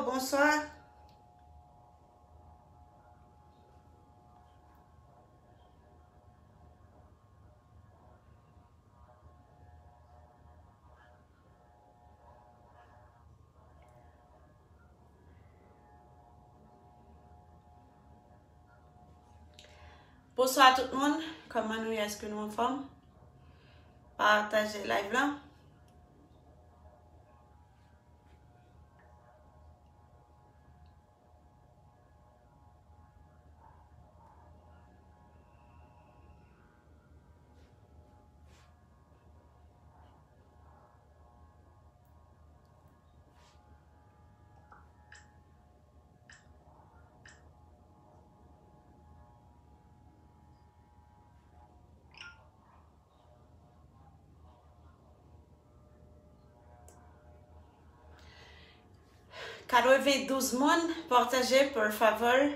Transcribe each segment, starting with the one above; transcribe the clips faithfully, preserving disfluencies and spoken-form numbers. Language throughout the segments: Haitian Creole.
Bonswa. Bonswa tout moun, kòman nou ye? Èske nou anfòm? Pataje live lan. Katrevendouz moun, pataje, por favor.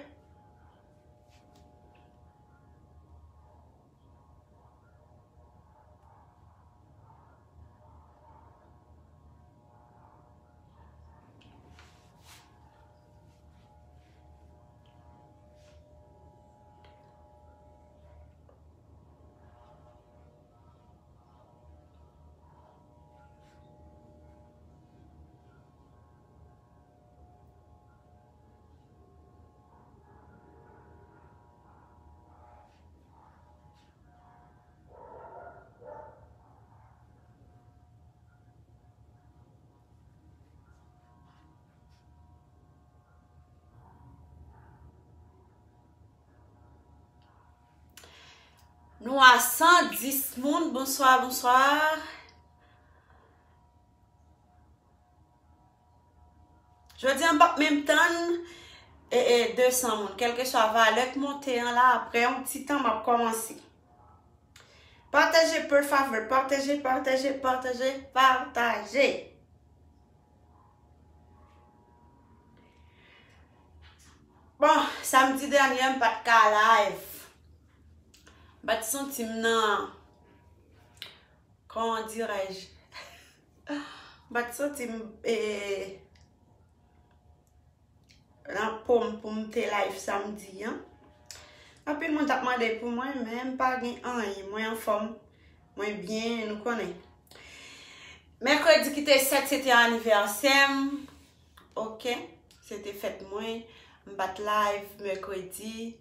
Nou a san dis moun. Bonswa, bonswa. Jodi a, m p ap menm tann, e, e, de san moun. Kèlkeswa valè k monte an la, apre yon ti tan, m ap kòmanse. Pataje, por favor. Pataje, pataje, pataje, pataje. Bon, samdi dènye, m pa t ka live. M pa t santi m nan, comment dirais-je? M pa t santi m, e, nan po m pou m te live samdi an. Anpil moun t ap mande pou mwen, men m pa gen anyen. Mwen anfòm, mwen byen, nou konnen. Mèkredi ki te sèt, se te anivèsè m. Ok, se te fèt mwen. M pa t live mèkredi.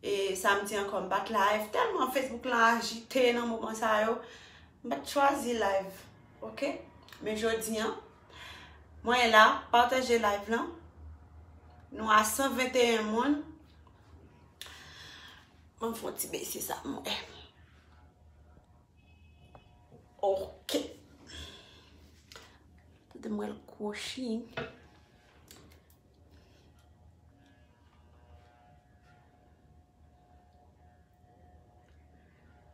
E samdi ankò, m pa t live. Tèlman Facebook lan ajite nan moman sa yo, m pa t chwazi live. Ok? Men jodi an, mwen la, pataje live lan. Nou a san venteyen moun. Mwen fè yon ti bese sa, mwen. Ok. Tande m wè l kwochi.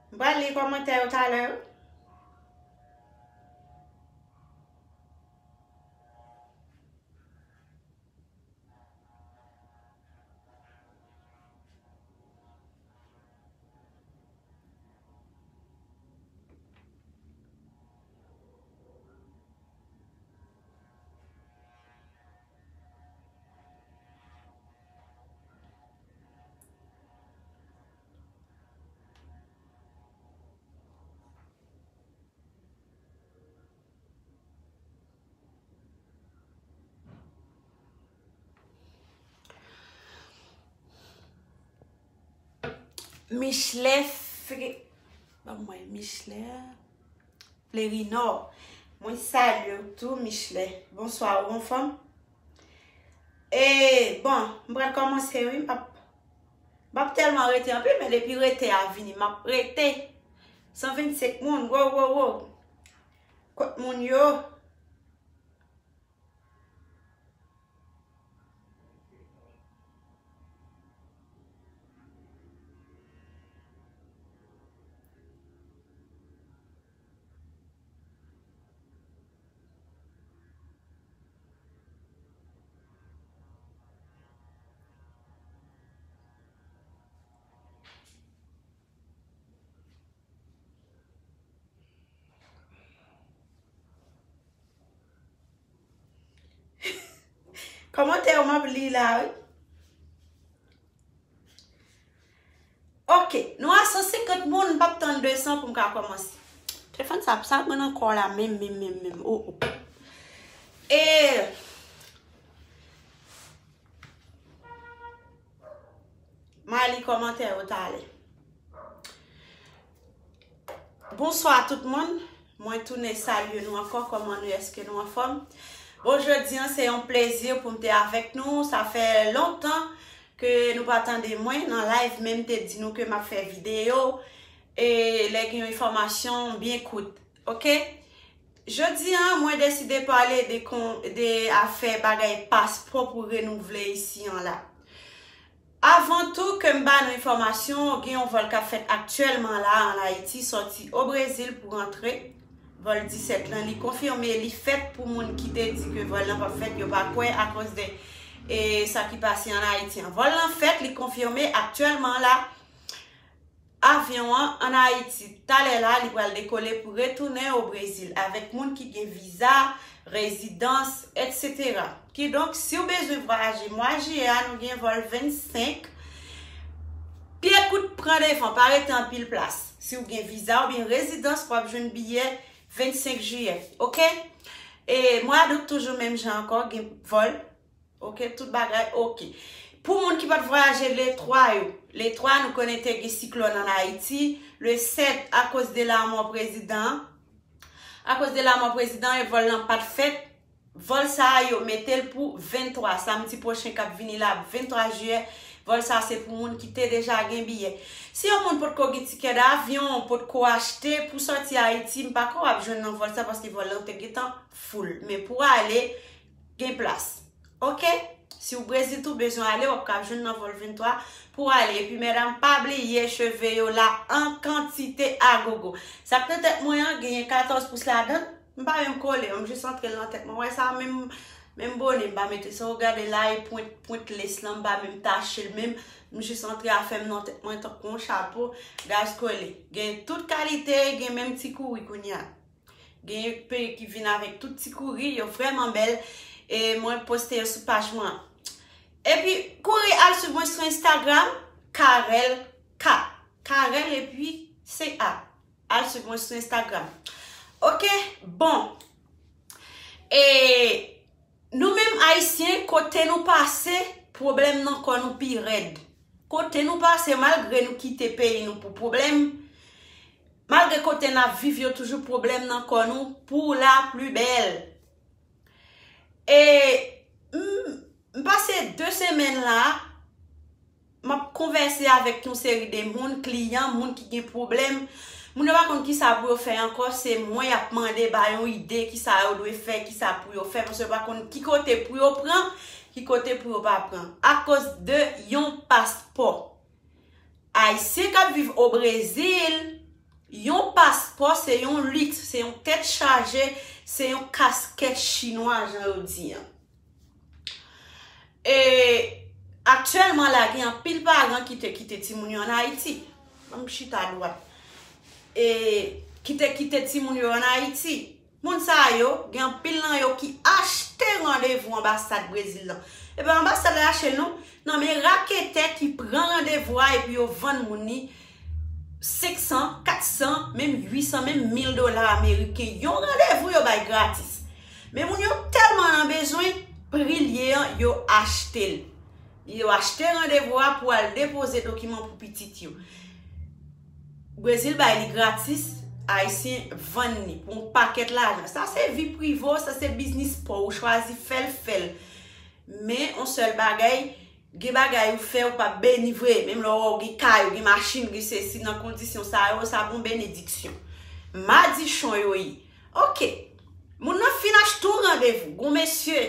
M pral li kòmantè yo talè wi. Michelet Fre-, ban mwen Michelet Flerinor. Mwen salye w tou, Michelet. Bonswa, ou anfòm? E, bon, m pral kòmanse, wi. M p ap, m p ap tèlman rete anpil, men depi rete a vini, m ap rete. San vennsenk moun, wo, wo, wo. Kot moun yo? Kòmantè yo m ap li la, wi. Ok, nou a san senkant moun, m p ap tann de san pou m ka kòmanse. Telefòn sa, sa mwen nan kò la, menm, menm, menm, menm. Oh, oh. E, m a li kòmantè yo talè. Bonswa tout moun. Mwen tounen salye nou ankò. Kòman nou ye? Èske nou anfòm? Bon, jodi an, se yon plezi pou m te avèk nou. Sa fè lontan ke nou pa tande mwen nan live, men m te di nou ke m ap fè videyo. E lè gen yon enfòmasyon byen kout. Ok? Jodi an, mwen deside pale de, kon, de afè bagay paspò pou renouvle isi an la. Avan tou ke m ba nou enfòmasyon, gen yon vòl k ap fèt aktyèlman la an Ayiti, sòti o Brezil pou rantre. Vòl disèt lan, li konfime, li fèt pou moun ki te di ke vòl lan p ap fèt, yo pa kwè akoz de, e, sa ki pase an Ayiti an. Vòl lan fèt, li konfime aktyèlman la. Avyon an ann Ayiti. Talè la, li pral dekole pou retounen o Brezil avèk moun ki gen viza, rezidans, etsetera. Kidonk, si w bezwen vwayaje mwa jiyè a, nou gen vòl vennsenk. Pye kout pran devan, pa rete anpil plas. Si w gen viza oubyen rezidans, w ap jwenn biyè vennsenk jiyè. Ok? E mwa dout toujou menm jan ankò, gen vòl. Ok, tout bagay ok. Pou moun ki pa t vwayaje le twa yo, le twa nou konnen te gen siklòn ann Ayiti, le sèt akoz de lanmò prezidan an, akoz de lanmò prezidan an, vòl lan pa t fèt. Vòl sa a yo mete l pou venntwa, samdi pwochen k ap vini la, venntwa jiyè. Vòl sa a se pou moun ki te deja gen biyè. Si yon moun potko gen tikè davyon, potko achte pou sòti Ayiti, m pa kwè w ap jwenn nan vòl sa paske vòl lan te gentan full. Men pou ale, gen plas. Ok? Si w Brezil tou bezwen ale, w ap ka jwenn nan vòl venntwa pou ale. Epi medam, pa bliye cheve yo la an kantite agogo. Sa k nan tèt mwen an, genyen katòz pous ladan l. M pa menm kole, m jis antre l nan tèt mwen. Wè sa menm, menm bone, m pa mete sa. Ou gade la, e pwent, pwent les lan, m pa menm tache l menm. M jis antre afè m nan tèt mwen tankou yon chapo, gaz kole. Gen tout kalite, gen menm ti kouri kounye a. Gen peyik ki vin avèk tout ti kouri, yo vrèman bèl. E mwen poste yo sou paj mwen. Epi, kouri al swiv mwen sou Instagram, Carel K. Carel epi C A. Al swiv mwen sou Instagram. Ok? Bon. E nou menm Ayisyen, kote nou pase, pwoblèm nan kò nou pi rèd. Kote nou pase, malgre nou kite peyi nou pou pwoblèm, malgre kote n ap viv yo toujou pwoblèm nan kò nou pou la pli bèl. E m, m pase de semèn la, m ap konvèse avèk yon seri de moun, kliyan, moun ki gen pwoblèm. Moun yo pa konn kisa pou yo fè ankò, se mwen y ap mande ba yon ide, kisa yo dwe fè, kisa pou yo fè, paske yo pa konn ki kote pou yo pran, ki kote pou yo pa pran. Akoz de yon paspò. Ayisyen k ap viv o Brezil, yon paspò se yon liks, se yon tèt chaje, se yon kaskèt chinwa, jan yo di an. E aktyèlman la, gen anpil paran ki te kite timoun yo ann Ayiti. Ban m chita dwat. E ki te kite timoun yo ann Ayiti. Moun sa yo, gen anpil nan yo ki achte randevou anbasad Brezil lan. E pa anbasad la achte l non, nan men raketè ki pran randevou a epi yo vann moun li senk san, kat san, menm uit san, menm mil dola ameriken. Yon randevou yo bay gratis. Men moun yo tèlman nan bezwen, pri l ye an, yo achte l. Yo achte randevou a pou al depoze dokiman pou pitit yo. Brezil bay li gratis, Ayisyen vann li pou yon pakèt lajan. Sa se vi prive w, sa se biznis pa w, ou chwazi fè l, fè l. Men, yon sèl bagay, gen bagay ou fè, ou p ap beni vre. Menm lè w wè w gen kay, ou gen machin, ou gen sesi, nan kondisyon sa yo, sa bon benediksyon. Madichon yo ye. Ok. Moun nan fin achte yon randevou. Gon mesye,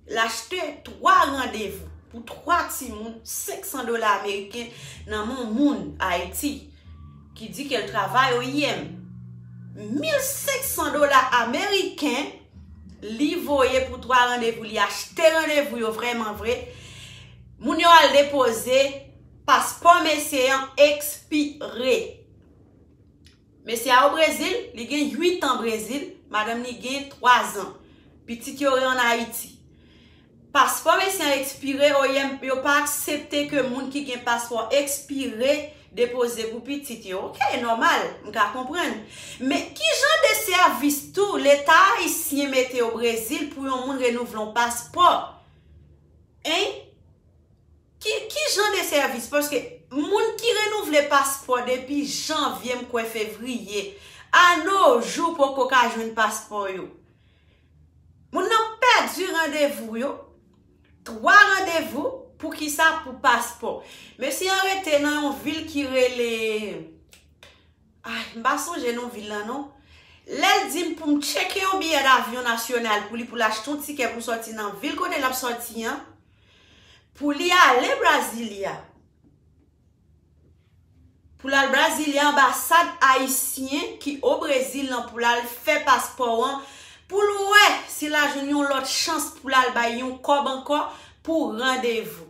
l achte twa randevou pou twa timoun, senk san dola ameriken nan men yon moun Ayiti ki di ke l travay o I M. Mil senk san dola ameriken li voye pou twa randevou, li achte randevou yo vrèman vre. Moun yo al depoze, paspò mesye an ekspire. Mesye a o Brezil, li gen uit an Brezil, madanm li gen twa zan. Pitit yo ann Ayiti. Paspò mesye ekspire, O I M yo pa aksepte ke moun ki gen paspò ekspire depoze pou pitit yo. Oke, nòmal, m ka konprann. Men ki jan de sèvis tou Leta ayisyen mete o Brezil pou yon moun renouvle yon paspò? Hein? Ki, ki jan de sèvis? Paske moun ki renouvle paspò depi janvye, m kwè fevriye, a no jou poko ka jwenn paspò yo. Moun nan pèdi randevou yo. Twa randevou, poukisa? Pou paspò. Mesye an rete nan yon vil ki rele, ay, m pa sonje non vil lan non. Lè l di m pou m tcheke yon biyè davyon nasyonal pou li, pou l achte yon tikè pou sòti nan vil kote l ap sòti an, pou li ale Brasilia. Pou l al Brasilia, anbasad ayisyen ki o Brezil lan, pou l al fè paspò an, pou l wè si l a jwenn yon lòt chans pou l al bay yon kòb ankò pou randevou.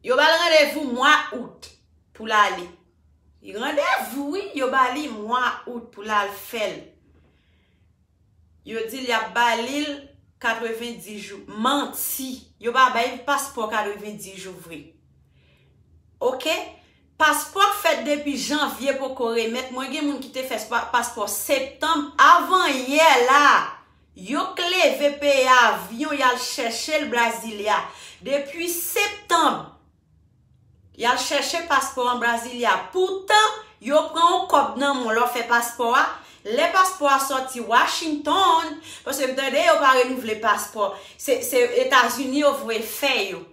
Yo ba l randevou mwa out pou l ale. Randevou, wi, yo ba li mwa out pou l al fè l. Yo di l y ap ba li l katrevenndis jou. Manti. Yo pa bay paspò katrevenndis jou vre. Oke? Paspò k fèt depi janvye poko remèt. Mwen gen moun ki te fè spa-, paspò septanm. Avanyè la, yo k leve peye avyon, y al chèche l Brasilia. Depi septanm, y al chèche paspò an Brasilia. Poutan, yo pran yon kòb nan men w lè w fè paspò a. Lè paspò a sòti Washington, paske m tande yo pa renouvle paspò. Se, se Etazini yo voye fè yo.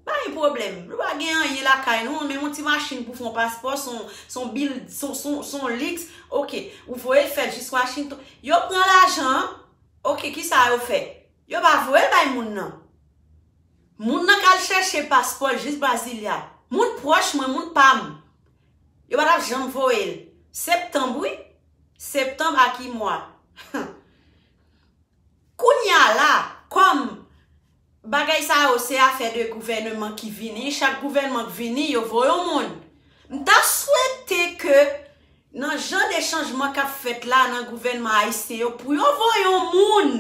Pa gen pwoblèm. Nou pa gen anyen lakay nou, menm yon ti machin pou fè yon paspò, se yon, se yon bil, se yon, se yon, se yon liks. Oke, ou voye l fèt jis Washington. Yo pran lajan an. Oke, kisa yo fè? Yo pa voye l bay moun nan. Moun nan k al chèche paspò l jis Brasilia. Moun pwòch mwen, moun pa m. Yo pa t ap janm voye l. Septanm, wi. Septanm a ki mwa? Kounye a la, kòm bagay sa yo se afè de gouvènman ki vini, chak gouvènman k vini, yo voye yon moun. M ta swete ke nan jan de chanjman k ap fèt la nan gouvènman ayisyen yo, pou yo voye yon moun,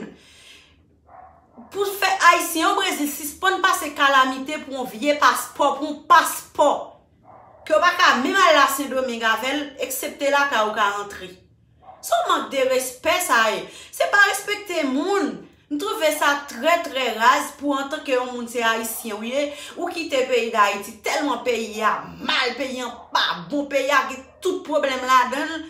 pou fè ayisyen yo Brezil sispann pase kalamite pou yon vye paspò, pou yon paspò ke w pa ka menm al la Sendomeng avè l, eksepte lakay ou ka rantre. Se yon mank de respè sa ye. Se pa respekte moun. M twouve sa trè, trè raz pou antanke yon moun se ayisyen ou ye, ou kite peyi Dayiti, tèlman peyi a mal, peyi an pa bon, peyi a gen tout pwoblèm ladan l,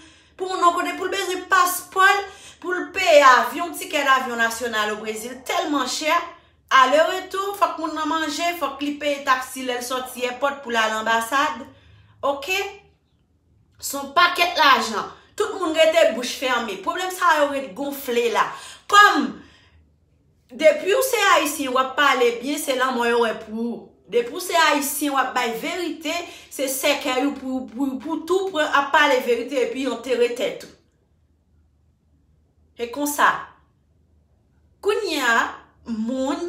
pou moun nan kote pou l bezwen paspò l, pou l peye avyon, tikè davyon nasyonal o Brezil tèlman chè, ale retou, fòk moun nan manje, fòk li peye taksi lè l sòti èpòt pou l al anbasad. Oke? Se yon pakèt lajan. Tout moun rete bouch fèmen. Pwoblèm sa yo ret gonfle la. Kòm depi w se ayisyen, w ap pale byen, se lanmò yo wè pou ou. Depi w se ayisyen, w ap bay verite, se sèkèy ou pou, pou, pou tou pran ap pale verite epi antere tèt ou. E konsa, kounye a, moun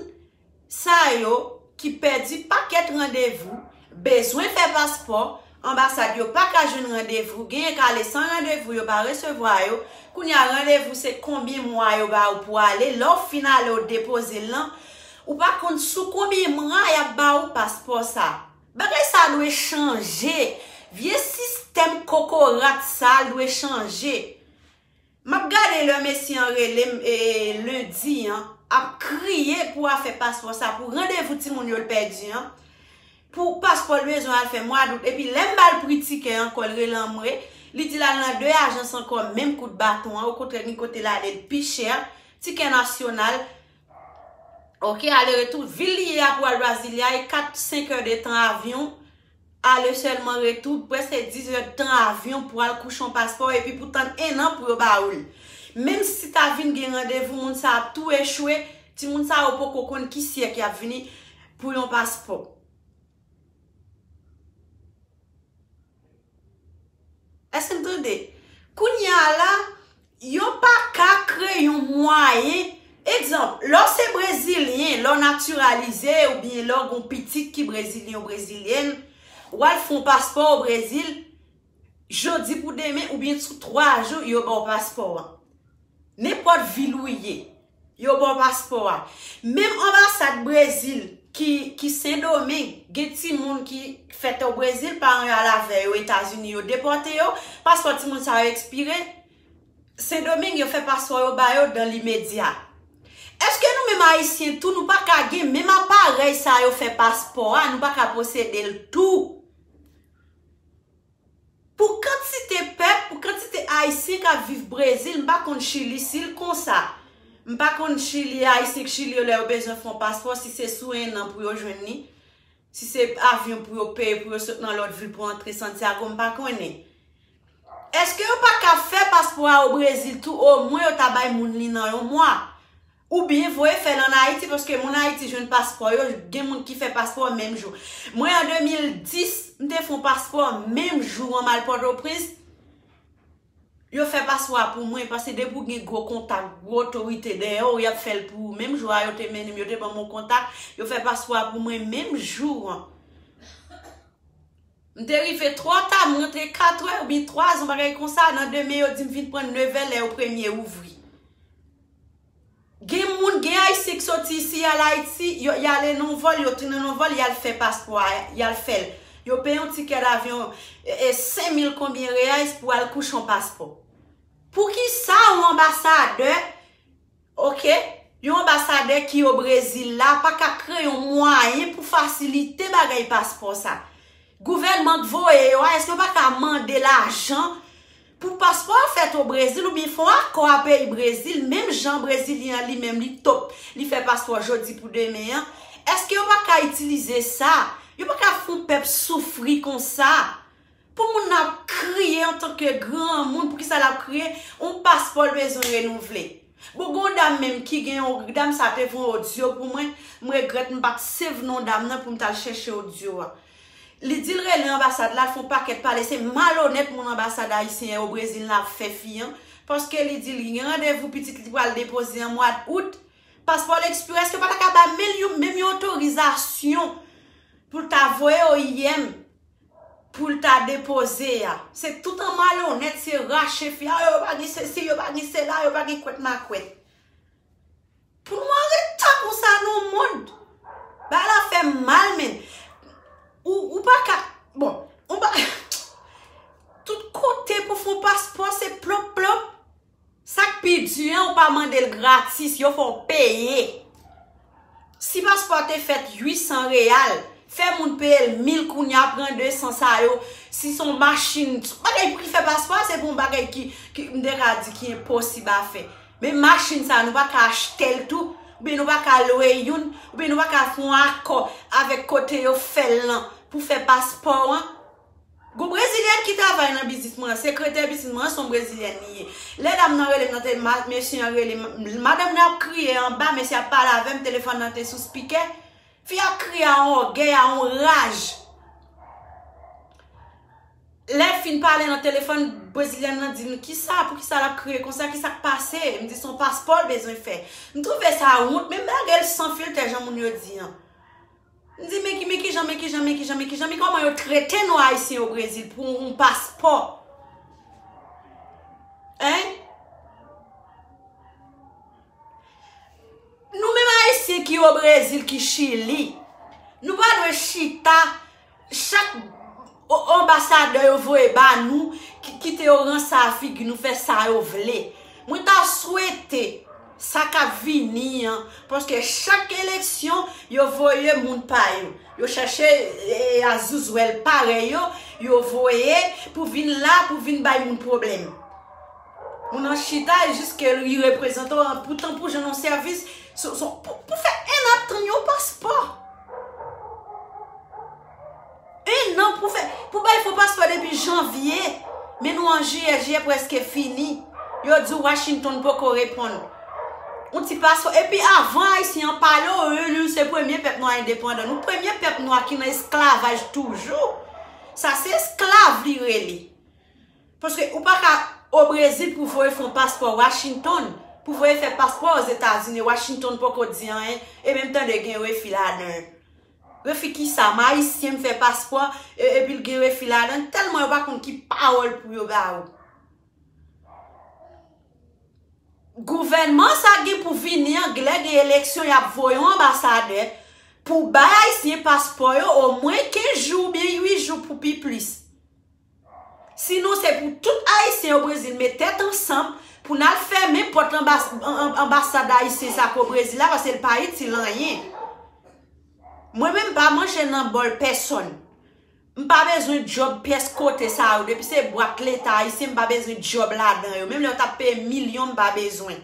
sa yo ki pèdi pakèt randevou, bezwen fè paspò, anbasad yo pa ka jwenn randevou, genyen k ale san randevou, yo pa resevwa yo. Kounye a, randevou se konbyen mwa yo ba ou pou ale, lè w fin ale, w depoze l lan, ou pa konn sou konbyen mwa y ap ba ou paspò sa. Bagay sa dwe chanje. Vye sistèm kokorat sa dwe chanje. M ap gade lè mesye an rele m, e, lendi an, ap kriye pou afè paspò sa, pou randevou timoun yo l pèdi an, pou paspò l bezwen al fè mwa dout. Epi lè m ba l pri tikè ankò, l rele anmwe, li di l al nan de ajans ankò, menm kout baton an, okontrè, gen kote l ale l pi chè, tikè nasyonal, oke, ale retou, vil li ye a pou al Brasilia, e kat, senk è de tan avyon, ale sèlman retou, prèske dis è tan avyon pou al kouche yon paspò, epi pou tann en an pou yo ba ou l. Menm si ta vin gen randevou, moun sa ap tou echwe, timoun sa yo poko konn ki syèk y ap vini pou yon paspò. Èske n tande? Kounye a la, yo pa ka kreye yon mwayen. Egzanp, lè w se brezilyen, lè w natiralize oubyen lè w gen yon pitit ki brezilyen ou brezilyèn, w al fè yon paspò o Brezil, jodi pou demen oubyen sou twa jou, yo ba w paspò a. Nenpòt vil ou ye, Yo ba w paspò a. Menm anbasad Brezil ki, ki Sendomeng, gen timoun ki fèt o Brezil, paran yo al avè yo Etazini, yo depòte yo, paspò timoun sa yo ekspire. Sendomeng, yo fè paspò yo ba yo dan limedya. Èske nou menm Ayisyen tou, nou pa ka gen menm aparèy sa yo fè paspò a, nou pa ka posede l tou? Pou kantite pèp, pou kantite Ayisyen k ap viv Brezil, m pa konn Chili si l konsa. M pa konn Chili, Ayisyen k Chili yo lè yo bezwen fè yon paspò, si se sou en an pou yo jwenn li, si se avyon pou yo peye pou yo sot nan lòt vil pou antre Santiago, m pa konnen. Èske yo pa ka fè paspò a o Brezil tou? Omwen yo ta bay moun li nan yon mwa. Oubyen voye fè l ann Ayiti, paske moun Ayiti jwenn paspò yo, gen moun ki fè paspò menm jou. Mwen, an de mil dis, m te fè yon paspò menm jou an m al Pòtoprens. Yo fè paspò a pou mwen, paske depi w gen gwo kontak, gwo otorite dèyè w, y ap fè l pou ou. Menm jou a, yo te mennen m, yo te ban m yon kontak, yo fè paspò a pou mwen menm jou an. M te rive twò ta, m rantre kat è oubyen twa zan, bagay konsa, nan demen yo di m vin pran nevè lè yo premye ouvri. Gen moun, gen Ayisyen k soti isi, y al Ayiti, yo, y ale nan yon vòl, yo tounen nan yon vòl, y al fè paspò a, y al fè l. Yo peye yon tikè davyon, e, e, senk mil konbyen reyais pou al kouche yon paspò. Poukisa yon anbasadè, oke, yon anbasadè ki o Brezil la pa ka kreye yon mwayen pou fasilite bagay paspò sa? Gouvènman k voye yo a, èske yo pa ka mande lajan pou paspò yo fèt o Brezil oubyen fè yon akò a peyi Brezil, menm jan Brezilyen an li menm li top, li fè paspò jodi pou demen an? Èske yo pa ka itilize sa? Yo pa ka fè yon pèp soufri konsa? Pou moun nan ap kriye antanke granmoun, poukisa l ap kriye? Yon paspò l bezwen renouvle. Bon, gen yon dam menm ki gen yon, dam sa te voye odyo pou mwen, m regrèt m pa t save non dam nan pou m t al chèche odyo a. Li di l rele anbasad la, l fè yon pakèt pale, se malonèt moun anbasad ayisyen an o Brezil la ap fè fi an, paske li di l gen randevou pitit li pral depoze an mwa d out, paspò l ekspire, èske yo pa ta ka ba menm yon, menm yon otorizasyon pou l ta voye o I M pou l ta depoze a? Se tout an malonèt, se rache fi a, yo pa gen sesi, yo pa gen sela, yo pa gen kwèt makwèt. Pou nou anreta konsa nan mond. Bagay la fè m mal, men. Ou, ou pa ka, bon, ou pa, tout kote pou fè yon paspò, se plop, plop. Sa k pi di an, ou pa mande l gratis, yo fè w peye. Si paspò te fèt uit san reyal, fè moun peye l mil kounye a, pran de san sa yo. Si se yon machin, bagay pou ki fè paspò a, se pou yon bagay ki, ki, m te ka di ki enposib a fè. Men machin sa, nou pa ka achte l tou, oubyen nou pa ka lwe youn, oubyen nou pa ka fè yon akò avèk kote yo fè l lan pou fè paspò an. Gon Brezilyèn ki travay nan biznis mwen, sekretè biznis mwen, se yon Brezilyèn li ye. Lè dam nan rele m nan te, ma-, mesye an rele m, madanm nan ap kriye anba, mesye ap pale avè m, telefòn nan te sou spikè. Fi a kriye a yon ògèy, a yon raj. Lè l fin pale nan telefòn, Brezilyèn nan di m, "Kisa, poukisa l ap kriye konsa? Kisa k pase?" M di, "Se yon paspò l bezwen fè." M twouve sa wont, men malgre l san filtè, jan moun yo di an. M di, "Men ki, men ki jan, men ki jan, men ki jan, men ki jan, men kòman yo trete nou Ayisyen o Brezil pou yon paspò?" Hein? Nou menm Ayisyen ki o Brezil, ki Chili, nou pa dwe chita, chak o-, anbasadè yo voye ba nou, ki, kite yo ranse a figi nou, fè sa yo vle. Mwen ta swete sa k ap vini an, paske chak eleksyon, yo voye moun pa yo. Yo chèche, e, a zouzwèl parèy yo, yo voye pou vin la, pou vin bay moun pwoblèm. Moun nan chita jiske li reprezante w, poutan pou jwenn yon sèvis, so, so, pou, pou fè en ap tann yon paspò. En an pou fè, pou bay fo paspò depi janvye. Men nou an jiyè, jiyè prèske fini. Yo di w Washington poko reponn. Yon ti paspò. Epi avan Ayisyen an pale, yo, yo, nou se premye pèp nwa endepandan. Nou premye pèp nwa ki nan esklavaj toujou. Sa se esklav li rele. Paske ou pa ka o Brezil pou voye fè yon paspò Washington, pou voye fè paspò Ozetazini, Washington poko di anyen, e menm tande gen refi ladan. Refi kisa? M Ayisyen, m fè paspò, e, epi l gen refi ladan, tèlman yo pa konn ki pawòl pou yo ba ou. Gouvènman sa gen pou vini an, lè gen eleksyon, y ap voye yon anbasadè pou bay Ayisyen paspò yo omwen kenz jou oubyen uit jou pou pi plis. Sinon, se pou tout Ayisyen o Brezil met tèt ansanm pou n al fèmen pòt anbas- an- an- anbasad ayisyen sa k o Brezil la, paske l pa itil anyen. Mwen menm, m pa manje nan bòl pèsonn. M pa bezwen djòb pyès kote sa yo. Depi se bwat leta ayisyen, m pa bezwen djòb ladan yo. Menm lè yo t ap peye milyon, m pa bezwen.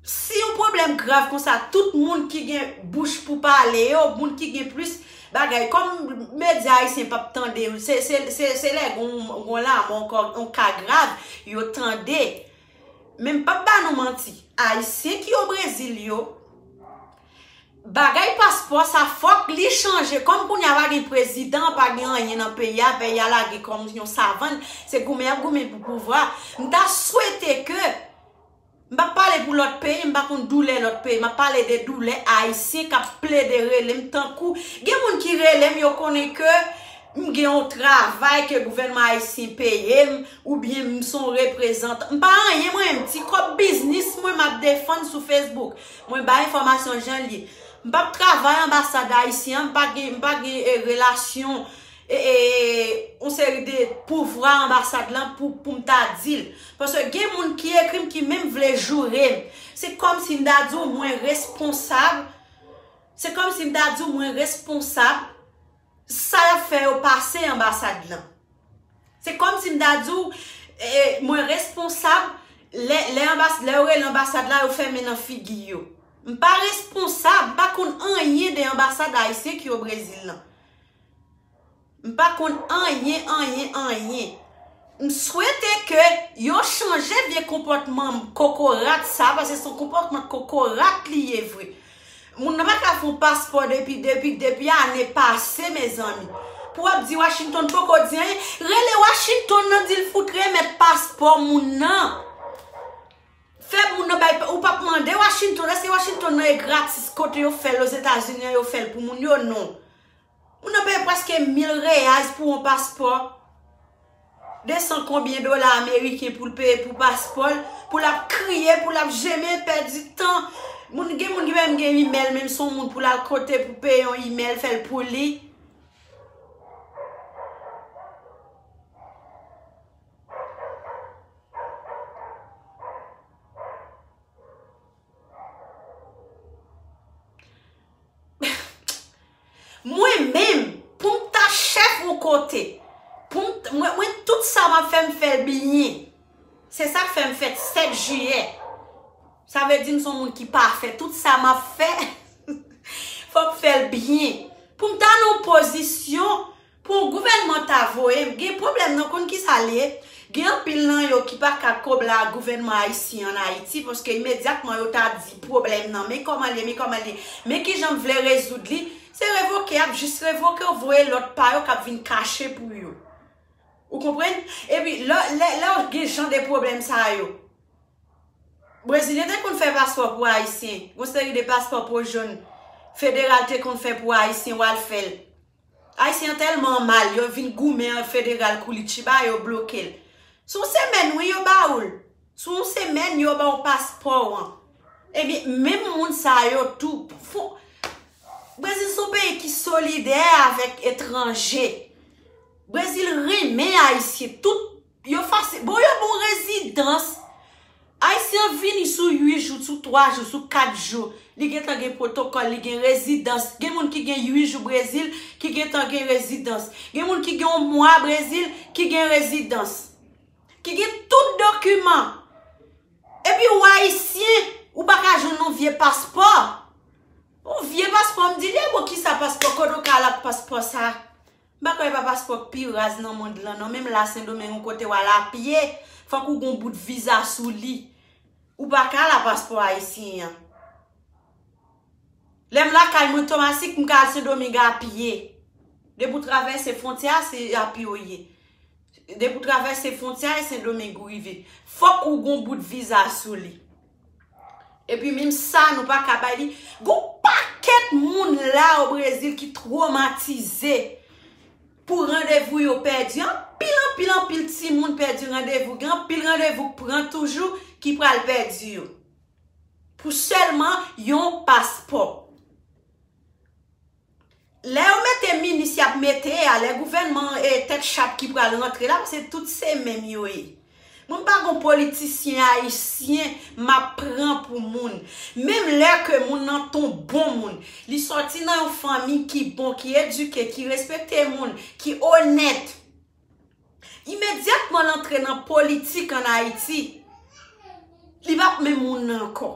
Si yon pwoblèm grav konsa, tout moun ki gen bouch pou pale yo, moun ki gen plis bagay, kòm medya ayisyen p ap tande yo, se, se, se, se lè gon, gon lanmò, yon ka grav, yo tande. Men m p ap ba nou manti, Ayisyen ki o Brezil yo, bagay paspò sa fòk li chanje. Kòm kounye a pa gen prezidan, pa gen anyen nan peyi a, peyi a lage kòm yon savann, se goumen y ap goumen pou pouvwa. M ta swete ke M p ap pale pou lòt peyi, m pa konn doulè lòt peyi. M ap pale de doulè ayisyen k ap plede rele m tankou. Gen moun ki rele m, yo konnen ke m gen yon travay ke gouvènman ayisyen peye m, oubyen m se yon reprezantan. M pa anyen mwen, m ti kòb biznis mwen m ap defann sou Facebook. Mwen bay enfòmasyon jan l ye. M p ap travay anbasad ayisyen an, m pa gen, m pa gen eh, relasyon e, e, yon seri de pouvwa anbasad lan pou, pou m ta di l. Paske gen moun ki ekri m ki menm vle joure m. Se kòmsi m ta di w mwen responsab. Se kòmsi m ta di w mwen responsab sa y ap fè yo pase anbasad lan. Se kòmsi m ta di w e, mwen responsab lè, lè, anbas, lè yo rele anbasad la, yo fèmen nan figi yo. M pa responsab, m pa konn anyen de anbasad ayisyen ki o Brezil lan. M pa konn anyen, anyen, anyen. M swete ke yo chanje vye konpòtman kokorat sa, paske se yon konpòtman kokorat li ye vre. Moun nan pa ka fè yon paspò depi, depi, depi ane pase, mezanmi. Pou w ap di Washington poko di anyen, rele Washington nan di l fout remèt paspò moun nan. Fè moun nan bay, ou p ap mande Washington, èske Washington nan e gratis kote yo fè l Ozetazini an, yo fè l pou moun yo? Non. Moun nan peye prèske mil reyaz pou yon paspò. De san konbyen dola ameriken pou l peye pou paspò l, pou l ap kriye, pou l ap jeme, pèdi tan. Moun, gen moun ki menm gen imèl, menm se yon moun pou l al kote pou peye yon imèl, fè l pou li. Mwen menm, pou m ta chèf yon kote, pou m t- mwen, mwen tout sa m ap fè, m fè l byen. Se sa k fè m fèt sèt jiyè. Sa vle di m se yon moun ki pafè. Tout sa m ap fè, fò m fè l byen. Pou m ta nan yon pozisyon, pou yon gouvènman ta voye m, gen pwoblèm nan, konn kisa l ye? Gen anpil nan yo ki pa ka kobla gouvènman ayisyen an Ayiti, paske imedyatman yo ta di pwoblèm nan, men kòman l ye, men kòman l ye, men kijan m vle rezoud li, se revoke y ap jis revoke yo, voye lòt pa yo k ap vin kache pou yo. Ou konprann? Epi lè, lè, lè w gen jan de pwoblèm sa yo, Brezilyen te konn fè paspò pou Ayisyen, gon seri de paspò po jòn federal te konn fè pou Ayisyen, w al fè l. Ayisyen an tèlman mal, yo vin goumen an federal kou li tchiba, yo bloke l. Sou yon semèn, wi, yo ba ou l. Sou yon semèn, yo ba w paspò w an. Ebyen, menm moun sa yo tou, fò, Brezil se yon peyi ki solidè avèk etranje. Brezil renmen Ayisyen. Tout, yo fasil. Bon, yo ba w rezidans. Ayisyen an vini sou uit jou, sou twa jou, sou kat jou. Li gentan gen pwotokòl, li gen rezidans. Gen moun ki gen uit jou Brezil, ki gentan gen rezidans. Gen moun ki gen yon mwa Brezil, ki gen rezidans. Ki gen tout dokiman. Epi ou Ayisyen, ou pa ka jwenn yon vye paspò. Yon vye paspò, m di li, e bon, kisa paspò, kote w ka al ak paspò sa? M pa kwè e pa paspò k pi raz nan mond lan, non. Menm la, Sendomeng, yon kote w al a pye, fòk ou gon bout viza sou li. Ou pa ka al a paspò ayisyen an. Lè m lakay mwen, Tomasik, m ka al Sendomeng a pye. Depi w travèse fwontyè a, se a pye w ye. Depi w travèse fwontyè a, e Sendomeng ou rive. Fòk ou gon bout viza sou li. Epi menm sa, nou pa ka bay li. Gon pakèt moun la o Brezil ki twomatize pou randevou yo pèdi. Anpil, anpil, anpil timoun pèdi randevou. Gen anpil randevou k pran toujou, ki pral pèdi yo. Pou sèlman yon paspò. Lè yo mete minis y ap mete a, lè gouvènman e tèt chat ki pral rantre la, paske tout se menm yo ye. Mwen pa gon politisyen ayisyen m ap pran pou moun. Menm lè ke moun nan t on bon moun, li sòti nan yon fanmi ki bon, ki edike, ki respekte moun, ki onèt. Imedyatman l antre nan politik ann Ayiti, li p ap menm moun nan ankò.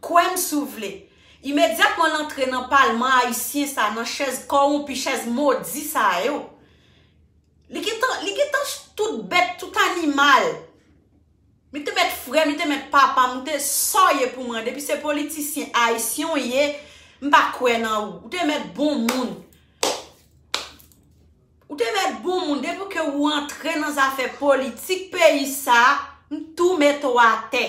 Kwè m si w vle. Imedyatman l antre nan palman ayisyen sa, nan chèz kòwonpi, chèz modi sa yo, li gentan, li gentan tout bèt, tout animal. Li te mèt frè m, li te mèt papa m, li te sa w ye pou mwen. Depi se politisyen ayisyen w ye, m pa kwè nan ou. Ou te mèt bon moun. Ou te mèt bon moun. Depi ke ou antre nan zafè politik peyi sa, m tou mete w atè.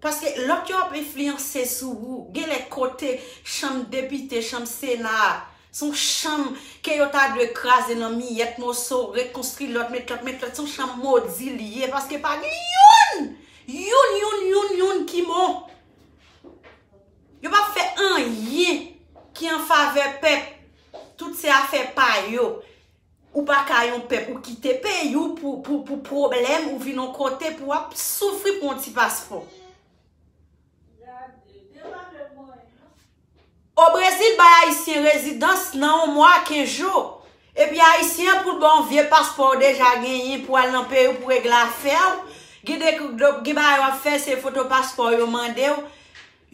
Paske lòt yo ap enfliyanse sou ou. Genlè kote chanm depite, chanm sena a, se yon chanm ke yo ta dwe kraze nan miyèt moso, rekonstwi lòt, met lòt, met lòt. Se yon chanm modi li ye, paske pa gen youn, youn, youn, youn, youn ki bon. Yo p ap fè anyen ki an favè pèp. Tout se afè pa yo. Ou pa ka yon pèp, ou kite peyi w pou, pou, pou pwoblèm, ou vin yon kote pou w ap soufri pou yon ti paspò. O Brezil bay Ayisyen rezidans nan yon mwa, kenz jou. Epi Ayisyen an pou l ba w vye paspò w deja genyen pou al nan peyi w pou regle afè w. Gen de, gen bagay w ap fè, se foto paspò yo mande w.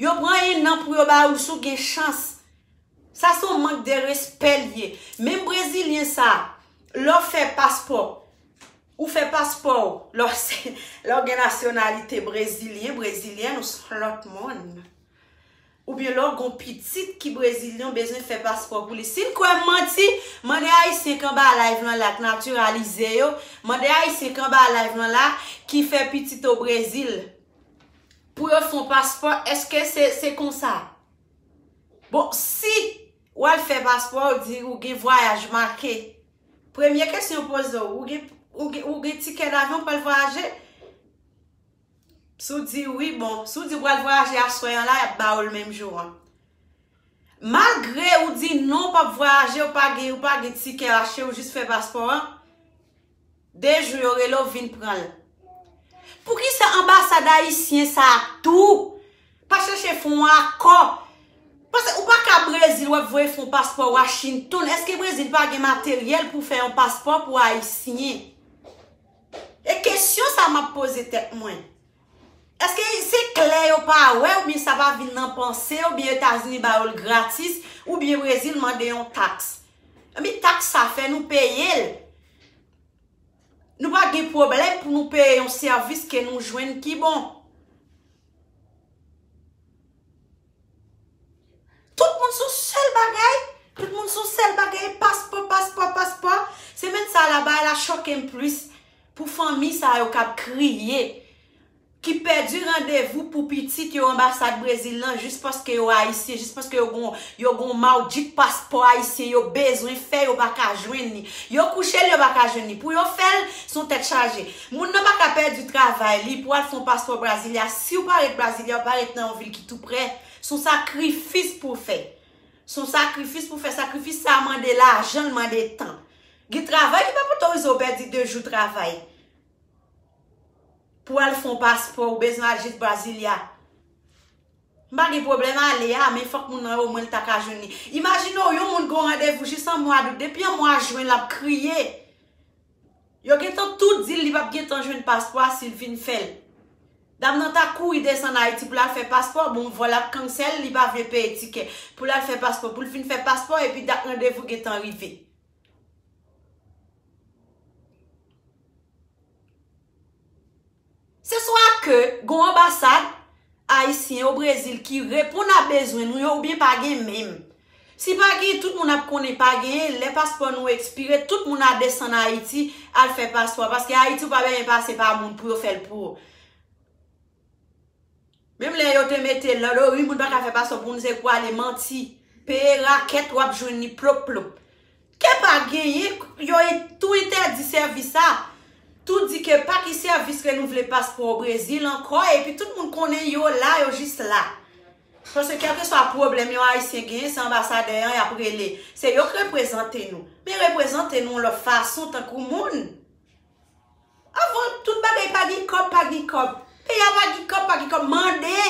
Yo pran en an pou yo ba w l si w gen chans. Sa se yon mank de respè l ye. Menm Brezilyen sa, lè w fè paspò, ou fè paspò w, lè w se, lè w gen nasyonalite brezilyen, brezilyèn, ou se yon lòt moun. Oubyen lè w gen yon pitit ki brezilyen, w bezwen fè paspò pou li. Si n kwè m manti, mande Ayisyen k anba live lan la, k natiralize yo, mande Ayisyen k anba live lan la, ki fè pitit o Brezil, pou yo fè yon paspò, èske se, se konsa? Bon, si w al fè paspò, w di ou gen vwayaj make. Premye kesyon yo poze w, ou gen, ou gen, ou gen tikè davyon pou al vwayaje? Si w di wi, bon, si w di w pral vwayaje aswè an la, y ap ba w l menm jou an. Malgre ou di non, w p ap vwayaje, ou pa gen, ou pa gen tikè achte, ou jis fè paspò an, de jou yo rele w vin pran l. Poukisa anbasad ayisyen sa a tou pa chèche fè yon akò? Paske ou pa ka Brezil, w ap voye fè yon paspò Washington. Èske Brezil pa gen materyèl pou fè yon paspò pou Ayisyen? E kesyon sa m ap poze tèt mwen. Èske se klè yo pa wè, oubyen sa pa vin nan panse, oubyen Etazini ba yo l gratis, oubyen Brezil mande yon taks? Ebyen, taks sa fè nou peye l. Nou pa gen pwoblèm pou nou peye yon sèvis ke nou jwenn ki bon. Tout moun sou sèl bagay. Tout moun sou sèl bagay. Paspò, paspò, paspò. Semèn sa la, bagay la choke m plis pou fanmi sa yo k ap kriye, ki pèdi randevou pou pitit yo anbasad Brezil lan, jis paske yo ayisyen, jis paske yo gon, yo gon mawdit paspò ayisyen yo bezwen fè, yo pa ka jwenn li. Yo kouche l, yo pa ka jwenn li. Pou yo fè l, se yon tèt chaje. Moun nan pa ka pèdi travay li pou al fè yon paspò Brasilia. Si w pa ret Brasilia, w pa ret nan yon vil ki tou prè. Se yon sakrifis pou w fè. Se yon sakrifis pou w fè. Sakrifis sa a mande lajan, l mande tan. Gen travay ki p ap otorize w pèdi de jou travay pou w al fè yon paspò, ou bezwen al jis Brasilia. M pa gen pwoblèm ale a, men fòk moun nan omwen l ta ka jwenn li. Imajine w, yon moun gen yon randevou jis an mwa dout, depi an mwa jen l ap kriye. Yo gentan tou di l li p ap gentan jwenn paspò a si l vin fè l. Dam nan ta kouri desann Ayiti pou l al fè paspò, bon, vòl ap kansèl, li pa vle peye tikè. Pou l al fè paspò, pou l vin fè paspò, epi dat randevou gentan rive. Se swa ke gon anbasad ayisyen o Brezil ki reponn a bezwen nou yo oubyen pa gen menm. Si pa gen, tout moun ap konnen pa genyen, lè paspò nou ekspire, tout moun a desann Ayiti al fè paspò, paske Ayiti ou pa bezwen pase pa moun pou yo fè l pou ou. Menm lè yo te mete lòd, o wi, moun pa ka fè paspò pou nou, se kwale manti, peye rakèt, w ap jwenn li plop plop. Ke pa genyen, yo tou entèdi sèvis sa. Tou di ke pa ki sèvis renouvle paspò Brezil ankò, epi tout moun konnen yo la, yo jis la. Paske kèlkeswa pwoblèm yon Ayisyen genyen, se anbasadè an y ap rele. Se yo k reprezante nou. Men reprezante nou yon lòt fason, tankou moun. Avan, tout bagay pa gen kòb, pa gen kòb. Peyi a pa gen kòb, pa gen kòb. Mande.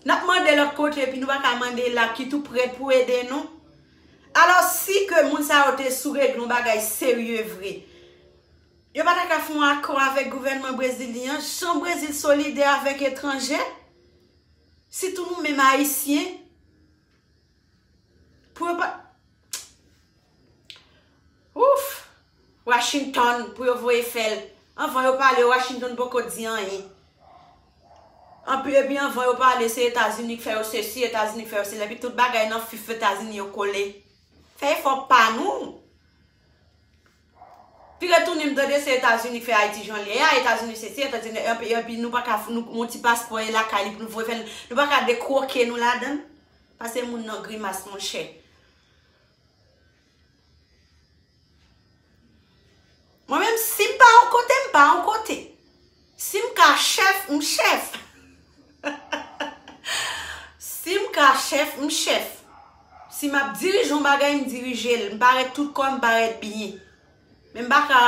N ap mande lòt kote, epi nou pa ka mande la ki tou prèt pou ede nou. Alò, si ke moun sa yo te sou regle yon bagay serye vre, yo pa ta ka fè yon akò avèk gouvènman brezilyen an, jan Brezil solidè avèk etranje, sitou nou menm Ayisyen, pou yo pa. Ouf! Washington, pou yo voye fè l. Anvan yo pale, Washington poko di anyen. Anpi, epi anvan yo pale, se Etazini k fè yo sesi, Etazini k fè yo sela, epi tout bagay nan fif Etazini yo kole. Fè efò pa nou. Pi retounen m tande se Etazini k fè Ayiti jan l ye a, Etazini sesi, Etazini, epi, epi nou pa ka, nou, yon ti paspò e lakay li pou nou voye fè l, nou pa ka dekwoke nou ladan l. Pase moun nan grimas, monchè. Mwen menm, si m pa yon kote, m pa yon kote. Si m ka chèf, m chèf. Si m ka chèf, m chèf. Si m ap dirije yon bagay, m dirije l. M parèt tout kò, m parèt byen. Men m pa ka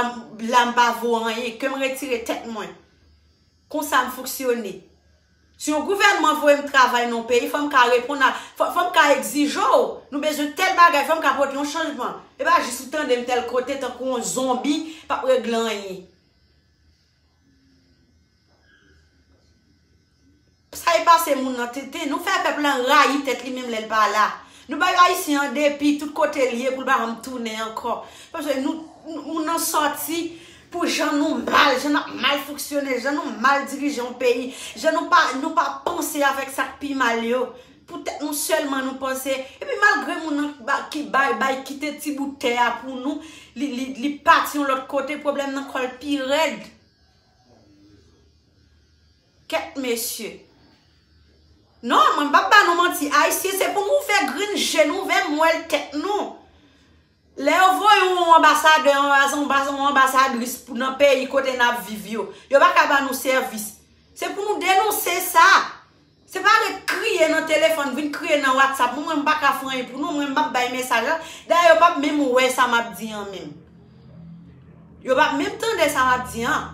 la, m pa vo anyen. Ke m retire tèt mwen. Konsa m fonksyone. Si yon gouvènman voye m travay nan yon peyi, fò m ka reponn a, fò, fò m ka egzije w. Nou bezwen tèl bagay, fò m ka pote yon chanjman. E pa jis ou tande m tèl kote tankou yon zonbi, p ap regle anyen. Sa e pase moun nan tenten. Nou fè pèp lan rayi tèt li menm lè l pa la. Nou bay Ayisyen an depi tout kote l ye pou l pa janm tounen ankò. Paske nou, nou, moun nan sòti pou jan nou mal, jan n ap mal fonksyone, jan nou mal dirije yon peyi, jan nou pa, nou pa panse avèk sa k pi mal yo. Pou tèt nou sèlman nou panse. Epi malgre moun nan ba, ki bay, bay kite ti bout tè a pou nou, li, li, li pati yon lòt kote, pwoblèm nan kò l pi rèd. Kèt mesye. Non, mwen m p ap ba nou manti. Ayisyen, se pou nou ouvè grenn je nou, ouvè mwèl tèt nou. Lè yo voye yon anbasadè, yon anba-, yon anbasadris pou nan peyi kote n ap viv yo, yo pa ka ba nou sèvis. Se pou nou denonse sa. Se pa ret kriye nan telefòn, vin kriye nan WhatsApp. Mwen, mwen m pa ka fè anyen pou nou, mwen m p ap bay mesaj la. Dayè, yo p ap menm wè sa m ap di an menm. Yo p ap menm tande sa m ap di an.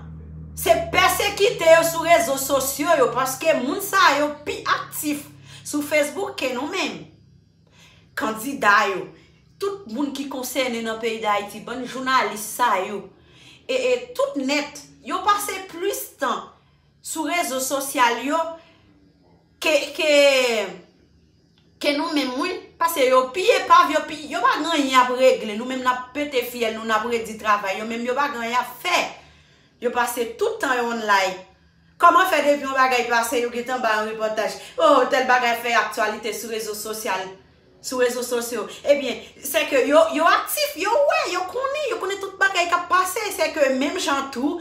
Se pèsekite yo sou rezo sosyo yo, paske moun sa yo pi aktif sou Facebook ke nou menm. Kandida yo, tout moun ki konsène nan peyi Dayiti, bann jounalis sa yo, e, e tout nèt, yo pase plis tan sou rezo sosyal yo ke, ke, ke nou menm, wi. Paske yo pi epav, yo pi, yo pa gen anyen y ap regle. Nou menm n ap pete fyèl nou, n ap redi travay. Yo menm yo pa gen anyen y ap fè. Yo pase tout tan yo online. Kòman fè depi yon bagay pase, yo gentan bay yon repòtaj? Oh, tèl bagay fè aktyalite sou rezo sosyal, sou rezo sosyo. Ebyen, se ke yo, yo aktif, yo wè, yo konnen, yo konnen tout bagay k ap pase. Se ke menm jan tou,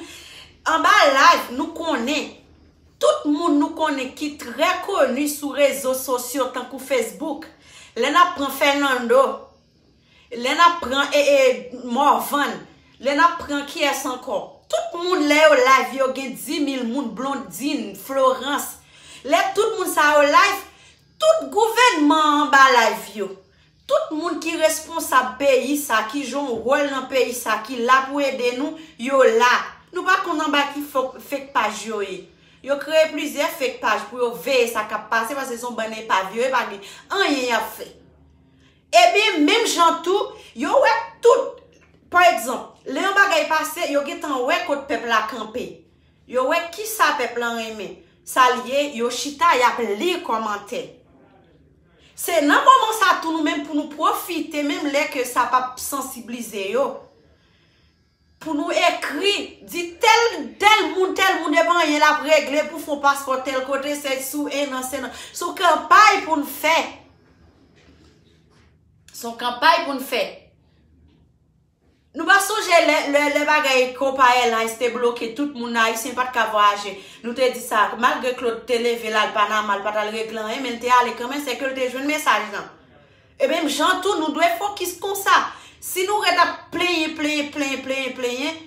anba live, nou konnen, tout moun nou konnen ki trè koni sou rezo sosyo, tankou Facebook, lè n ap pran Fernando, lè n ap pran, e, e, Morvan, lè n ap pran kiyès ankò? Tout moun, lè yo live, yo gen dis mil moun, Blondine, Florence. Lè tout moun sa yo live, tout gouvènman an anba live yo. Tout moun ki responsab peyi sa, ki jwe yon wòl nan peyi sa, ki la pou ede nou, yo la. Nou pa konn anba ki fo-, fake paj yo ye. Yo kreye plizyè fake paj pou yo veye sa k ap pase, paske se yon bann epav yo ye, pa gen anyen y ap fè. Ebyen, menm jan tou, yo wè tout. Pa egzanp, lè yon bagay pase, yo gentan wè kot pèp la kanpe. Yo wè kisa pèp lan renmen. Sa l ye, yo chita, y ap li kòmantè. Se nan moman sa tou nou menm pou nou pwofite, menm lè ke sa p ap sansiblize yo. Pou nou ekri, di tèl, tèl moun, tèl moun, e pa anyen l ap regle pou fè yon paspò tèl kote, se sou en an, se nan, se yon kanpay pou n fè. Se yon kanpay pou n fè. Nou pa sonje lè, lè, lè bagay Copa Airlines te bloke, tout moun Ayisyen pa t ka vwayaje. Nou te di sa, malgre Claude te leve l al Panama, l pa t al regle anyen, men l te ale kanmenm, se ke l te jwenn mesaj lan. E menm jan tou, nou dwe fokis konsa. Si nou ret ap plenyen, plenyen, plenyen, plenyen, plenyen,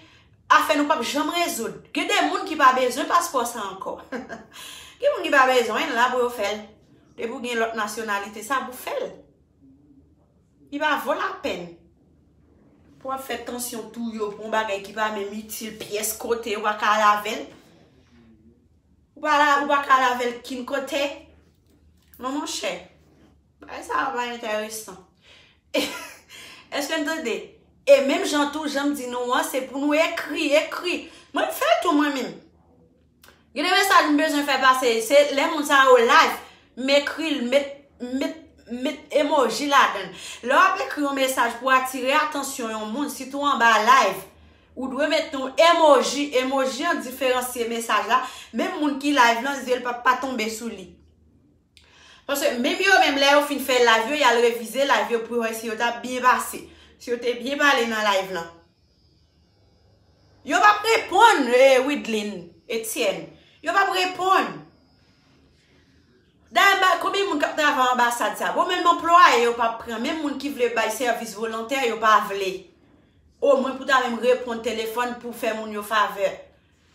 Afè nou p ap janm rezoud. Gen de moun ki pa bezwen paspò sa ankò. Gen moun ki pa bezwen l la pou yo fè l. Depi w gen lòt nasyonalite, sa pou fè l. Li pa vo lapèn. Pou w ap fè tansyon touye w pou yon bagay ki pa menm itil pyès kote, ou pa ka lave l. Ou pa la, ou pa ka lave l kin kote. Non, monchè. Bagay sa yo pa enteresan. Èske n tande? E menm jan tou, jan m di nou an, se pou nou ekri, ekri. Mwen, m fè tou mwen menm. Gen de mesaj m bezwen fè pase, se lè moun sa yo live, m ekri l, met, met, met emoji ladan l. Lè w ap ekri yon mesaj pou atire atansyon yon moun, sitou anba live, ou dwe met yon emoji, emoji an diferansye mesaj la, menm moun ki live lan, zye l p ap pa tonbe sou li. Paske menm yo menm lè yo fin fè live yo, y al revize live yo pou yo wè si yo t ap byen pase. Si yo te byen pale nan live lan. Yo p ap reponn, eh, Widlin, Etienne. Yo p ap reponn. Dayè, ba, konbyen moun k ap travay anbasad sa? Bon, menm anplwaye yo p ap pran. Menm moun ki vle bay sèvis volontè, yo pa vle. Omwen pou ta menm reponn telefòn pou fè moun yo favè.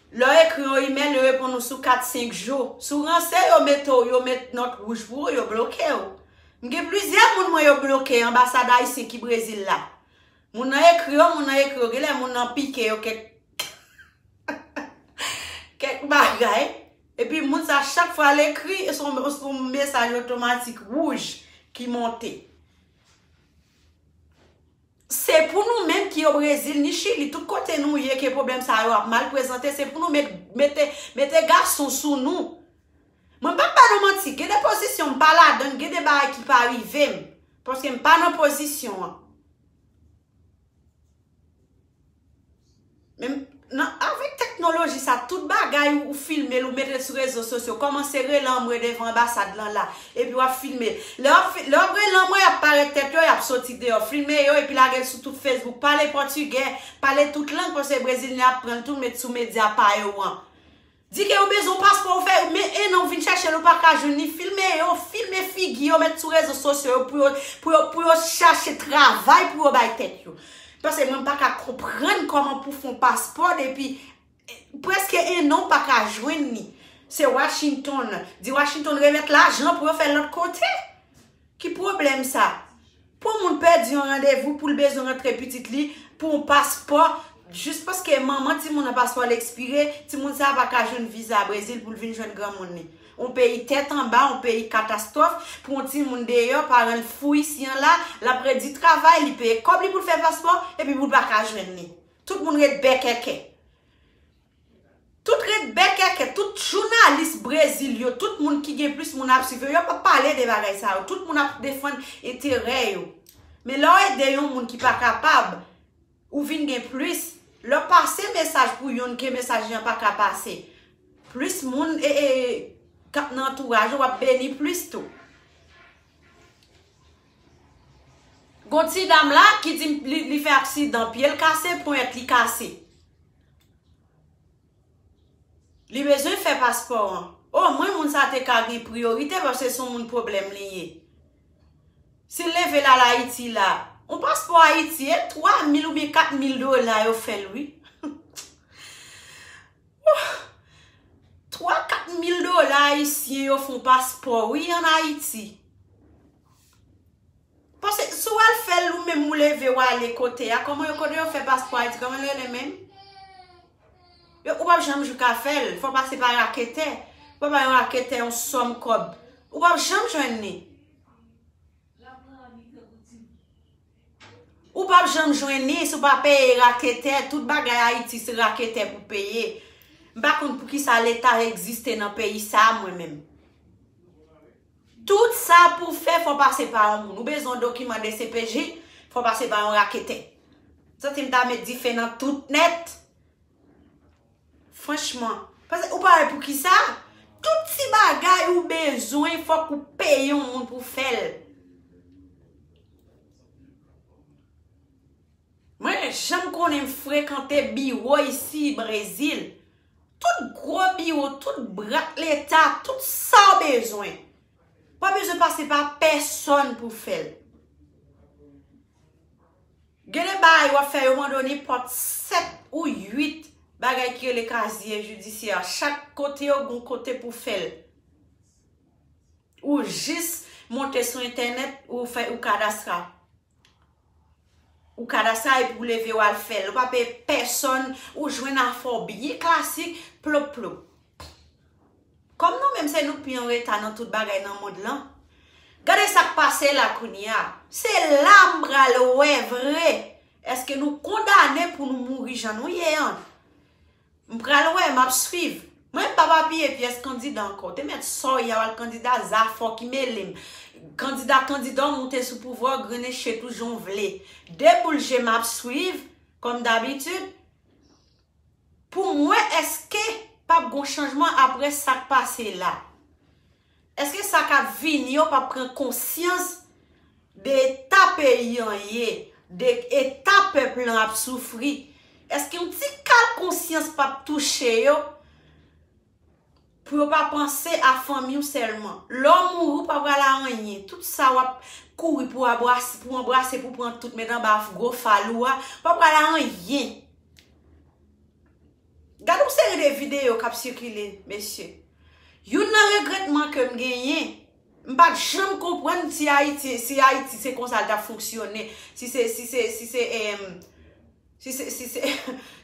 Lè w ekri yon imèl, yo reponn ou sou kat, senk jou. Si w ranse, yo mete w, yo met nòt wouj pou ou, yo bloke w. M gen plizyè moun mwen yo bloke anbasad ayisyen ki Brezil la. Moun nan ekri yo, moun nan ekri yo. Genlè moun nan pike yo kèk, kèk bagay. Epi moun sa, chak fwa l ekri, se yon, se yon mesaj otomatik wouj ki monte. Se pou nou menm ki o Brezil, ni Chili, tout kote nou ye, ke pwoblèm sa yo ap mal prezante, se pou nou met, mete, mete gason sou nou. Mwen p ap ba nou manti, gen de pozisyon m pa ladan, gen de bagay ki pa rive m, paske m pa nan pozisyon an. Men nan, avèk teknoloji sa, tout bagay ou, ou filme l, ou mete l sou rezo sosyo, kòmanse rele anmwe devan anbasad lan la, epi w ap filme. Lè w ap fi-, lè w ap rele anmwe, y ap parèt tèt yo, y ap soti deyò, filme yo, epi lage l sou tout Facebook, pale pòtigè, pale tout lang, paske brezilyen ap pran l tou, met sou medya pa yo an. Di ke yo bezwen yon paspò, ou fè, men en an ou vin chèche l, ou pa ka jwenn li, filme yo, filme figi yo, met sou rezo sosyo yo pou yo, pou yo, pou yo chache travay pou yo bay tèt yo. Paske mwen pa ka konprann kòman pou fè yon paspò depi, eh, prèske en an ou pa ka jwenn li. Se Washington, di Washington remèt lajan pou yo fè l lòt kote. Ki pwoblèm sa? Pou moun pèdi yon randevou pou l bezwen rantre pitit li pou yon paspò, jis paske manman timoun nan paspò l ekspire, timoun sa a pa ka jwenn viza Brezil pou l vin jwenn granmoun li. Yon peyi tèt anba, yon peyi katastwòf, pou yon timoun deyò, paran l fou isi an la, l ap redi travay, li peye kòb li pou l fè paspò, epi pou l pa ka jwenn li. Tout moun ret bèkèkè. Tout ret bèkèkè, tout jounalis Brezil yo, tout moun ki gen plis moun ap swiv yo, yo p ap pale de bagay sa yo. Tout moun ap defann enterè yo. Men lè w ede yon moun ki pa kapab, ou vin gen plis. Lè w pase mesaj pou youn ke mesaj lan pa ka pase, plis moun, e, e, k ap nan antouraj ou, w ap beni plis tou. Gon ti dam la ki di li, li fè aksidan, pye l kase, ponyèt li kase. Li bezwen fè paspò an. Omwen moun sa te ka gen priyorite paske se yon moun pwoblèm li ye. Si l leve l al Ayiti la, yon paspò Ayiti, e twa mil oubyen kat mil dola yo fè l, wi. Twa, kat mil dola ayisyen yo fè yon paspò, wi, ann Ayiti. Paske si w al fè l ou menm, ou leve w ale kote a, kòman yo, kote yo fè paspò Ayiti, kòman l rele menm? Yo, ou p ap janm jou ka fè l, fò w pase pa raketè. Ou pa bay yon raketè yon sòm kòb. Ou p ap janm jwenn li. Ou p ap janm jwenn li si w pa peye raketè. Tout bagay Ayiti se raketè pou peye. M pa konn poukisa Leta egziste nan peyi sa a, mwen menm. Tout sa pou fè, fò pase pa yon moun. Ou bezwen yon dokiman D C P J, fò pase pa yon raketè. Santi m ta met dife nan tout nèt. Franchman. Paske ou pa wè poukisa? Tout ti bagay ou bezwen, fòk ou peye yon moun pou fè l. Mwen, jan m konnen m frekante biwo isi Brezil. Tout gwo biwo, tout brak Leta, tout sa w bezwen. Pa bezwen pase pa pèsòn pou fè l. Gen de bagay w ap fè yo mande w nenpòt sèt ou uit bagay ki rele kaziye jidisyè. Chak kote yo gon kote pou fè l. Ou jis monte sou entènèt, ou fè ou kadastra. Ou kadastra epi ou leve w al fè l. Ou pa peye pèsòn, ou jwenn afè w byen klasik, plop plop. Kòm nou menm se nou k pi an reta nan tout bagay nan mond lan, gade sa k pase la kounye a. Se la m pral wè vre. Èske nou kondane pou nou mouri jan nou ye an? M pral wè, m ap swiv. Mwen m pa p apiye pyès kandida ankò. Te mèt sòy a w al kandida zafò ki mele m. Kandida kandida w moute sou pouvwa w grennen chet ou jan w vle. De boul je m ap swiv, kòm dabitid. Pou mwen, èske p ap gon chanjman apre sa k pase la? Èske sa k ap vini yo p ap pran konsyans de eta peyi an ye, de eta pèp lan ap soufri? Èske yon ti kal konsyans p ap touche yo pou yo pa panse a fanmi w sèlman? Lè w mouri, w pa pral a anyen. Tout sa w ap kouri pou abras-, pou anbrase, pou pran tout, met anba gwo fal ou a, w pa pral a anyen. Gade yon seri de videyo k ap sikile, mesye. Youn nan regretman ke m genyen, m pa t janm konprann si Ayiti, si Ayiti se konsa l t ap fonksyone, si se, si se, si se, em, si se, si se,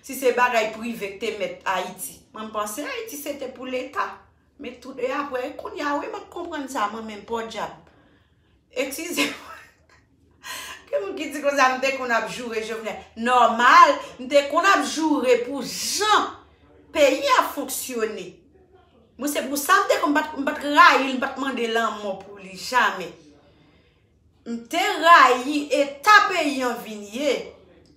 si se bagay prive k te mèt Ayiti. Mwen, m panse Ayiti se te pou Leta. Men tout, e apre, kounye a, wi, mwen konprann sa, mwen menm, podyab. Eskize mwen. Gen moun ki di konsa, m te konn ap joure Jovenel. Nòmal, m te konn ap joure pou jan peyi a fonksyone. Mwen, se pou sa m te konn, m pa t, m pa t rayi l, m pa t mande lanmò pou li, jamè. M te rayi eta peyi an vin ye.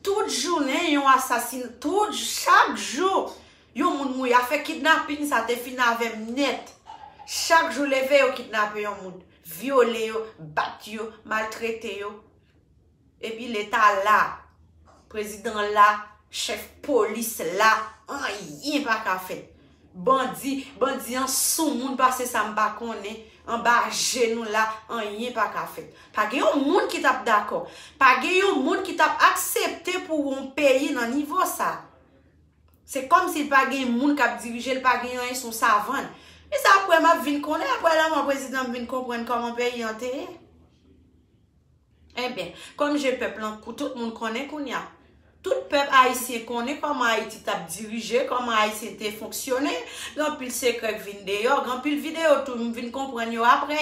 Tout jounen, yon asasin, tout, chak jou, yon moun mouri. Afè kidnapin sa te fin avè m nèt. Chak jou leve, yo kidnape yon moun. Vyole yo, bat yo, maltrete yo. Epi Leta la, prezidan la, chèf polis la, anyen pa ka fèt. Bandi, bandi an soumoun pase sa m pa konnen, anba je nou la, anyen pa ka fèt. Pa gen yon moun ki t ap dakò. Pa gen yon moun ki t ap aksepte pou yon peyi nan nivo sa. Se kòmsi l pa gen moun k ap dirije l, pa gen anyen, se yon savann. Men sa apre m ap vin konnen, apre lanmò prezidan m vin konprann kòman peyi an te ye. Ebyen, kòm je pèp lan, kou-, tout moun konnen kounye a. Tout pèp ayisyen konnen kòman Ayiti t ap dirije, kòman Ayisyen te fonksyone. Gen anpil sekrè k vin deyò, gen anpil videyo tou, m vin konprann yo apre.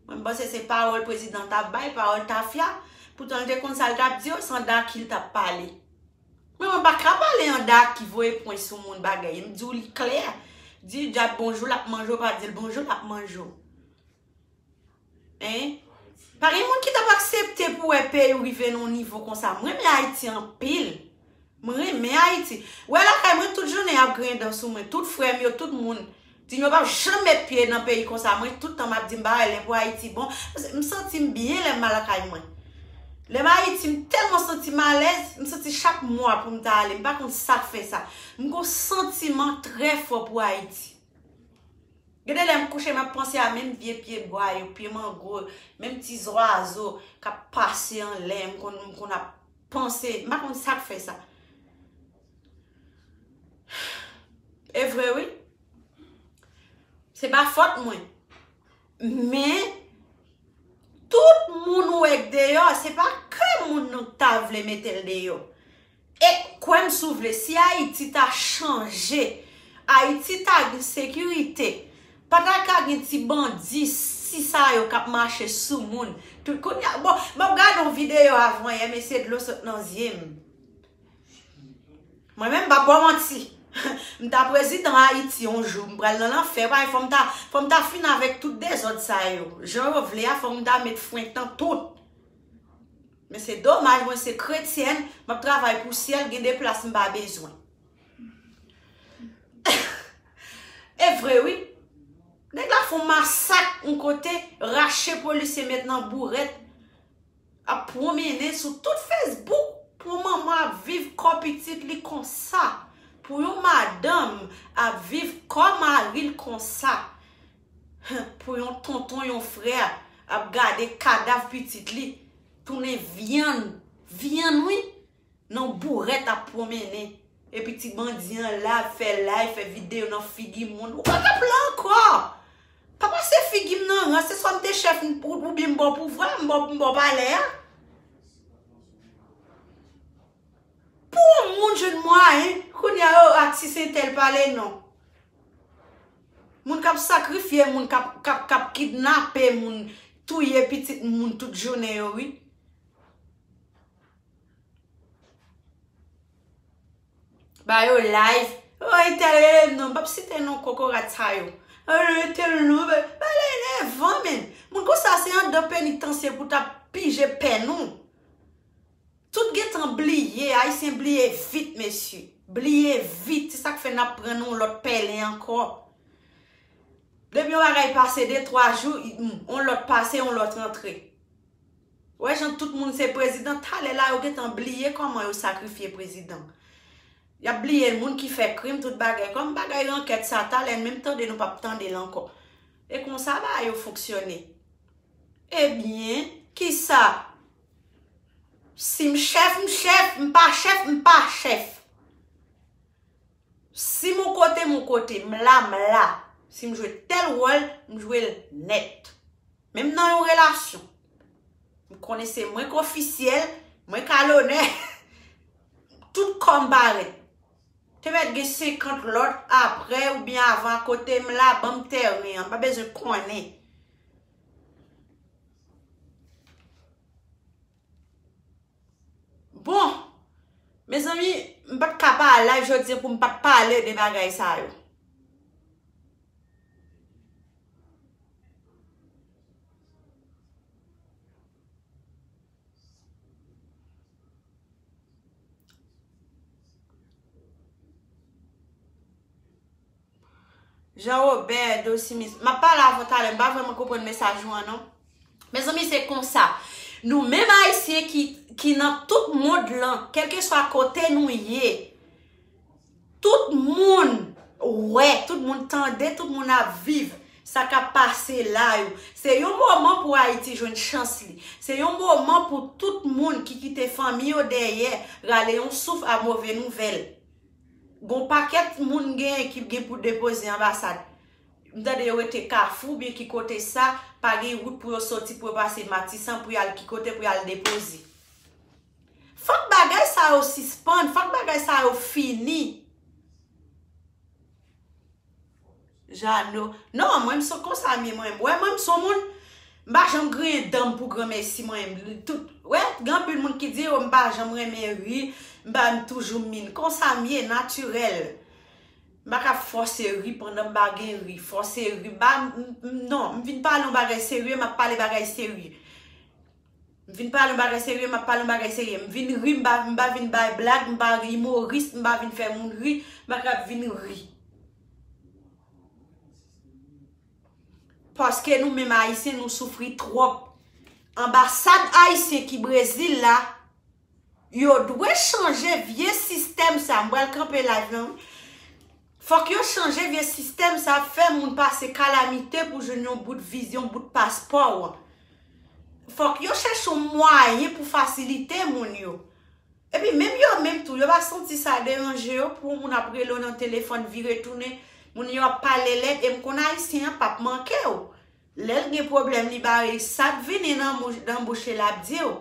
Mwen, m panse se pawòl prezidan t ap bay, pawòl tafya. Poutan, l te konn sa l t ap di yo, se an daki l t ap pale. Men mwen pa ka pale an daki, voye pwen sou moun bagay. M di w li klè. Di dyab bonjou, l ap manje w, pa di l bonjou, l ap manje w. Hein? Pa gen moun ki t ap aksepte pou wè peyi w rive nan yon nivo konsa. Mwen renmen Ayiti anpil. Mwen renmen Ayiti. Wè lakay mwen tout jounen y ap griyen dan sou mwen. Tout frè m yo, tout moun. Di m yo p ap janm met pye nan peyi konsa. Mwen tout tan m ap di m pa wè lè pou Ayiti bon. M santi m byen lè m al lakay mwen. Lè m Ayiti, m tèlman santi m alèz, m santi chak mwa pou m ta ale. M pa konn sa k fè sa. M gon santiman trè fò pou Ayiti. Gen de lè m kouche, m ap panse a menm vye pye bwa yo, pye mango, menm ti zwazo k ap pase anlè, m konn, m konn ap panse, m pa konn sa k fè sa. E vre, wi. Se pa fòt mwen. Men, tout moun ou wè k deyò, se pa ke moun nou ta vle mete l deyò. E kwè m si w vle, si Ayiti ta chanje, Ayiti ta gen sekirite, pa ta ka gen ti bandi sis sa yo k ap mache sou moun. Tout kounye a, bon, m ap gade yon videyo avan yè, mesye, dlo sot nan zye m. Mwen menm, m p ap ba w manti. M ta prezidan Ayiti yon jou, m pral nan lanfè, paske fò m ta, fò m ta fin avèk tout dezòd sa yo. Jan yo vle a, fò m ta met fwent nan tout. Men se domaj, mwen se kretyèn, m ap travay pou syèl, gen de plas m pa bezwen. E vre, wi. Nèg la fè yon masak yon kote, rache polisye met nan bourèt, ap pwonmennen sou tout Facebook pou yon manman ap viv kò pitit li konsa, pou yon madanm ap viv kò mari l konsa, pou yon tonton, yon frè ap gade kadav pitit li tounen vyann, vyann wi. nan bourèt ap pwonmennen. Epi ti bandi an la ap fè live, fè videyo nan figi moun. Ou pa t ap la ankò. Pa pase figi m nan rans, se swa m te chèf m pou, oubyen m ba w pouvwa, m ba w, m ba w palè a. Pou yon moun jwenn mwayen, kounye a yo atis entèl pale non. Moun k ap sakrifye, moun k ap, k ap, k ap kidnape moun, touye pitit moun tout jounen yo, wi. Ba yo live. Oh, entèl rele m non, m p ap site non kokorat sa yo. Oh, entèl non, ba, ba l enèvan, men. Moun konsa se anndan penitansye pou t ap pije pèn ou. Tout gentan bliye, Ayisyen bliye vit, mesye. Bliye vit, se sa k fè n ap pran nan yon lòt pèlen ankò. Depi yon bagay pase de, twa jou, i- m, yon lòt pase, yon lòt rantre. Wè jan tout moun se prezidan, talè la yo gentan bliye kòman yo sakrifye prezidan. Y ap bliye moun ki fè krim, tout bagay. Kòm bagay rankèt sa, talè n menm tande, nou p ap tande l ankò. E konsa bagay yo fonksyone. Ebyen, kisa? Si m chèf, m chèf, m pa chèf, m pa chèf. Si m yon kote, m yon kote, m la, m la. Si m jwe tèl wòl, m jwe l nèt. Menm nan yon relasyon. M konnen se mwen k ofisyèl, mwen k a lonè, tout kò m parèt. Te mèt gen senkant lòt apre oubyen avan akote m la, ban m tèren an, m pa bezwen konnen. Bon, mezanmi, m pa t ka pa live jodi a pou m pa t pale de bagay sa yo. Jean Robert Dosimis, m ap pale avè w talè, m pa vrèman konprann mesaj ou an non. Mezanmi, se konsa. Nou menm Ayisyen ki, ki nan tout mond lan, kèlkeswa kote nou ye, tout moun wè, tout moun tande, tout moun ap viv sa k ap pase la yo. Se yon moman pou Ayiti jwenn chans li. Se yon moman pou tout moun ki kite fanmi yo dèyè, rale yon souf a move nouvèl. Gon pakèt moun gen ki gen pou depoze anbasad. M tande yo rete Kafou, byen ki kote sa, pa gen wout pou yo soti, pou yo pase Matisan, pou y al ki kote, pou y al depoze. Fòk bagay sa yo sispann, fòk bagay sa yo fini. Jano. Non, mwen m se konsa m ye mwen. Wè mwen m se yon moun, m pa janm griyen dan m pou granmesi mwen. Tout, wè, gen anpil moun ki di, oh, m pa janm renmen ri, m pa, m toujou min. Konsa m ye, natirèl. M pa ka fòse ri pandan m pa gen ri. Fòse ri, m pa, m, m, non, m vin pale yon bagay serye, m ap pale bagay serye. M vin pale yon bagay serye, m ap pale yon bagay serye. M vin ri, m pa, m pa vin bay blag, m pa imoris, m pa vin fè moun ri, m pa ka vin ri. Paske nou menm Ayisyen, nou soufri twòp. Anbasad ayisyen ki Brezil la, yo dwe chanje vye sistèm sa. M pral kanpe live lan, wi. Fòk yo chanje vye sistèm sa, fè moun pase kalamite pou jwenn yon bout viz, yon bout paspò. Fòk yo chèche yon mwayen pou fasilite moun yo. Epi menm yo menm tou, yo pa santi sa deranje yo pou yon moun ap rele w nan telefòn vire tounen, moun yo ap pale lèd, e m konn Ayisyen an p ap manke w. Lè l gen pwoblèm, li bare sa k vini nan mouch-, nan bouch li, l ap di w.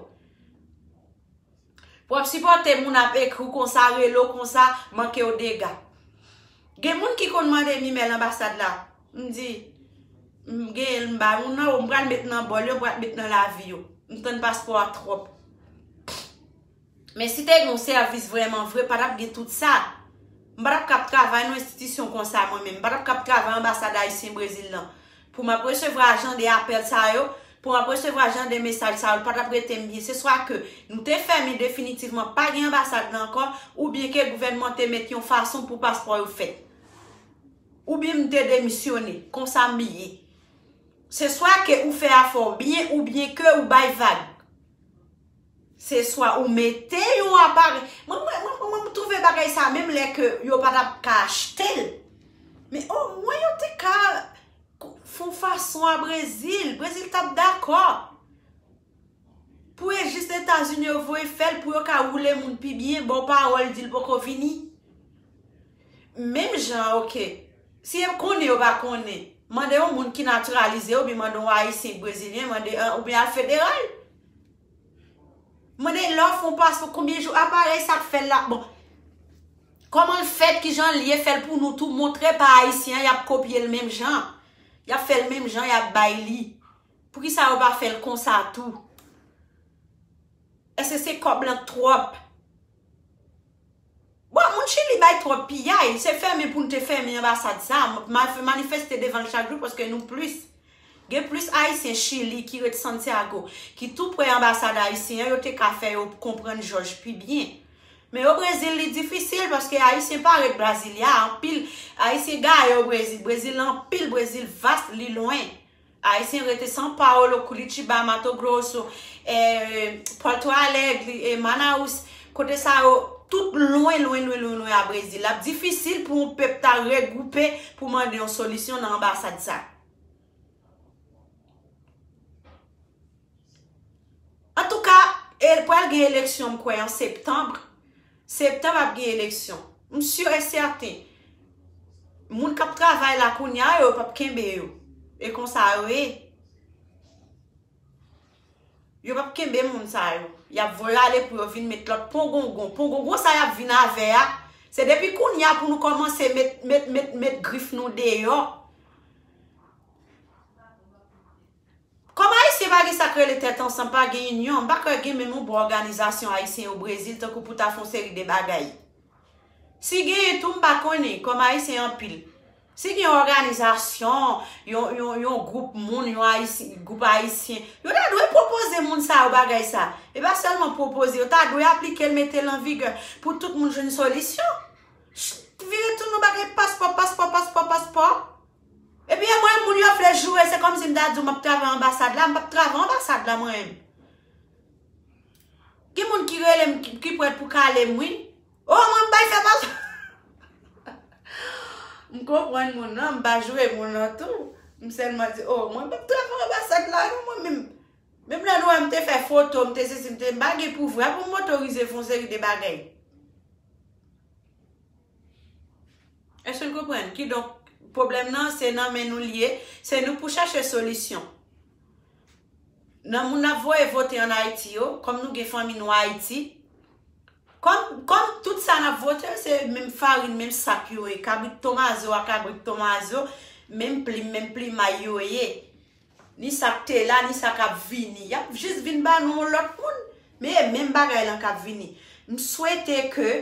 Pou w ap sipòte moun ap ekri w konsa, rele w konsa, manke w dega. Gen moun ki konn mande m imèl anbasad la. M di, m genyen l, m ba moun nan, m pral met nan bòl yo, m pral met nan lavi yo. M tann paspò a twòp. Men si te gen yon sèvis vrèman vre, pa t ap gen tout sa. M pa t ap k ap travay nan enstitisyon konsa mwen menm. M pa t ap k ap travay anbasad ayisyen Brezil lan. Pou m ap resevwa jan de apèl sa yo, pou m ap resevwa jan de mesaj sa yo, l pa t ap rete m byen. Se swa ke nou te fèmen definitivman, pa gen anbasad la ankò, oubyen ke gouvènman te met yon fason pou paspò yo fèt. Oubyen m te demisyone, konsa m ye. Se swa ke ou fè afè w byen, oubyen ke ou bay vag. Se swa ou mete yon aparèy. Mwen, mwen, mwen, mwen, mwen twouve bagay sa, menm lè ke yo pa t ap ka achte l. Men omwen yo te ka fè yon fason a Brezil. Brezil t ap dakò. Pou e jis Etazini yo voye fè l pou yo ka woule moun pi byen, ba w pawòl, di l poko vini. Menm jan, oke. Si yo konnen, yo pa konnen. Mande yon moun ki natiralize, oubyen mande yon Ayisyen brezilyen, mande, eh, oubyen al federal. Mande lè w fè yon paspò, konbyen jou aparèy sa k fè l la. Bon, kòman l fèt, ki jan l ye, fè l pou nou tou, montre pa Ayisyen an, y ap kopye l menm jan. Y ap fè l menm jan, y ap bay li. Poukisa yo pa fè l konsa tou? Èske se kòb lan k twòp? Bon, moun Chili bay twòp piyay. Se fèmen pou n te fèmen anbasad sa. M ap ma-, manifeste devan l chak jou paske nou plis. Gen plis Ayisyen Chili ki ret Santiago, ki tou pre anbasad ayisyen an, yo te ka fè yo konprann jòj pi byen. Men o Brezil, li difisil paske Ayisyen pa ret Brasilia, anpil Ayisyen gaye o Brezil. Brezil anpil, Brezil vas, li lwen. Ayisyen rete São Paulo, Curitiba, Mato Grosso, eh, Porto Alegre, eh, Manaus, kote sa yo, tout lwen, lwen, lwen, lwen, lwen a Brezil. L ap difisil pou yon pèp ta regwoupe pou mande yon solisyon nan anbasad sa. Antouka, e pral gen eleksyon, m kwè, an septanm. Septanm ap gen eleksyon. M si e sèten. Moun k ap travay la kounye a, yo p ap kenbe yo. E konsa yo ye. Yo p ap kenbe moun sa yo. Y ap voye ale pou yo vin met lòt pongongon. Pongongon sa y ap vin avè a, se depi kounye a pou nou kòmanse met, met, met, met grif nou deyò. Kòm Ayisyen pa gen sa k rele tèt ansanm, pa gen inyon, m pa kwè gen menm yon bon òganizasyon Ayisyen o Brezil tankou pou ta fè yon seri de bagay. Si genyen tou, m pa konnen, kòm Ayisyen anpil. Si gen yon òganizasyon, yon, yon, yon gwoup moun, yon Ayisyen, gwoup Ayisyen, yo ta dwe pwopoze moun sa yo bagay sa. E pa sèlman pwopoze, yo ta dwe aplike l, mete l an vigè pou tout moun jwenn solisyon. Ch-, vire tou nou bagay paspò, paspò, paspò, paspò. Epi e mwen, moun yo vle joure, se kòmsi m ta di w m ap travay anbasad la, m p ap travay anbasad la mwen menm. Gen moun ki rele m, ki, ki prèt pou kale m, wi. O, mwen m bay fè paspò. M konprann moun nan, m pa joure moun nan tou. M sèlman di, o, mwen m p ap travay anbasad la, non, mwen menm. Menm lè nou wè m te fè foto, m te sesi, m te, m pa gen pouvwa pou m otorize fè yon seri de bagay. Èske n konprann? Kidonk, pwoblèm nan, se nan men nou l ye, se nou pou chache solisyon. Nan moun n ap voye vote ann Ayiti yo, kòm nou gen fanmi nou Ayiti, kòm, kòm tout sa n ap vote, se menm farin, menm sak yo ye, kabrit tomazo a kabrit tomazo, menm plim, menm plimay yo ye. Ni sa k te la, ni sa k ap vini. Y ap jis vin ba nou yon lòt moun, men e menm bagay lan k ap vini. M swete ke,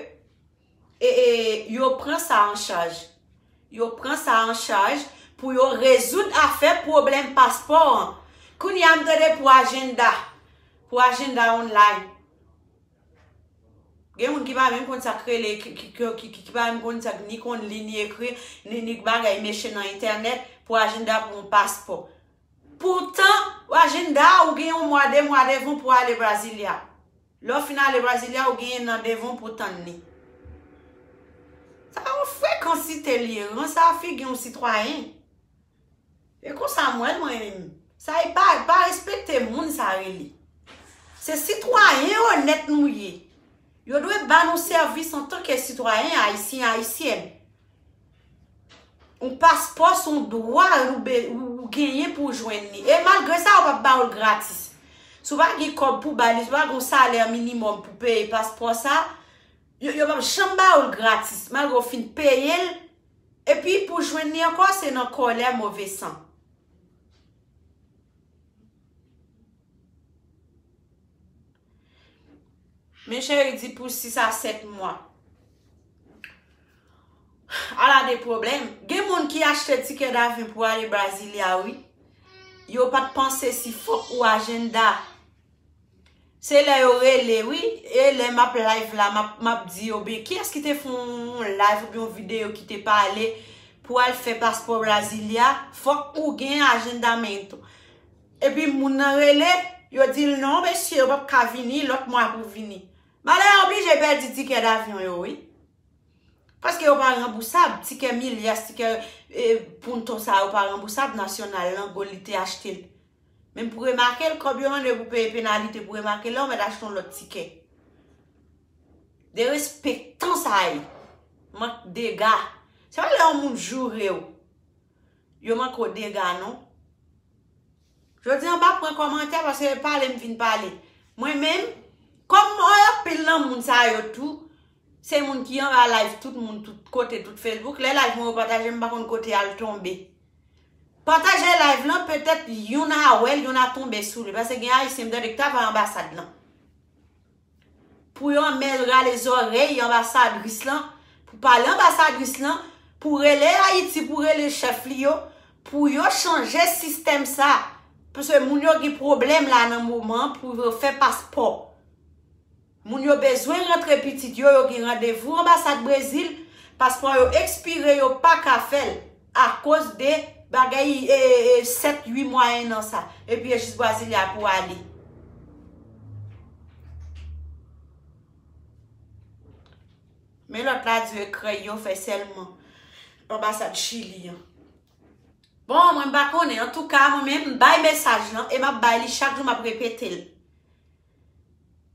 e, e, yo pran sa an chaj. Yo pran sa an chaj pou yo rezoud afè pwoblèm paspò an. Kounye a m tande pou ajanda, pou ajanda online. Gen moun ki pa menm konn sa k rele, ki, ki, ki, ki, ki pa menm konn sa k ni konn li, ni ekri, ni, ni bagay meche nan entènèt pou ajanda pou yon paspò. Poutan, ajanda a, ou gen yon mwa, de mwa devan pou ale Brasilia. Lè w fin ale Brasilia, ou gen yon an devan pou tann li. Sa yon frekansite li ye, ransa figi yon sitwayen. E konsa m wè l mwen menm. Sa e pa, pa respekte moun sa rele. Se sitwayen onèt nou ye. Yo dwe ba nou sèvis antanke sitwayen ayisyen, ayisyèn. Yon paspò se yon dwa ou be-, ou, ou genyen pou w jwenn li. E malgre sa, yo p ap ba w l gratis. Si w pa gen kòb pou w ba li, si w pa gen yon salè minimòm pou w peye paspò sa, yo, yo p ap janm ba w l gratis. Malgre w fin peye l, epi pou w jwenn li ankò, se nan kòlè move san. Men cheri di pou sis a sèt mwa. Ala de pwoblèm. Gen moun ki achte tikè davyon pou ale Brasilia, wi. Yo pa t panse si fòk ou ajanda. Se lè yo rele, wi. E lè m ap live la, m ap, m ap di yo, ben, kiyès ki te fè yon live oubyen yon videyo ki te pale pou al fè paspò Brasilia? Fòk ou gen ajanda menm tou. Epi moun nan rele, yo di l non, mesye, yo p ap ka vini, lòt mwa pou vini. Malè yo oblije pèdi tikè davyon yo, wi. Paske yo pa ranbousab, tikè Milyas, tikè, e, Punto sa yo pa ranbousab, nasyonal lan, Gol li te achte l. Men pou remake l, kòb yo mande pou peye penalite pou remake l, lè w mèt achte yon lòt tikè. Derespektan sa ye. Mank dega. Se pa lè yon moun joure w, yo manke w dega, non. Jodi a, m pa pran kòmantè paske pale m vin pale. Mwen menm, kòm mwen anpil nan moun sa yo tou, se moun ki anba live tout moun, tout kote, tout Facebook. Lè live mwen yo pataje, m pa konn kote y al tonbe. Pataje live lan, petèt youn a wè l, youn a tonbe sou li. Paske gen Ayisyen, m tande, k travay anbasad lan. Pou yo anmè rale zòrèy anbasadris lan, pou pale anbasadris lan, pou rele Ayiti, pou rele chèf li yo, pou yo chanje sistèm sa. Paske moun yo gen pwoblèm la nan moman an pou yo fè paspò. Moun yo bezwen rantre pitit yo, yo gen randevou anbasad Brezil, paspò yo ekspire, yo pa ka fè l akoz de bagay, e, e, e, sèt, uit mwa, en an sa. Epi e jis Brasilia pou ale. Men lòt la di yo krèy yo fè sèlman anbasad Chili an. Bon, mwen m pa konnen. Antouka, mwen menm, m bay mesaj lan e m ap bay li chak jou, m ap repete l.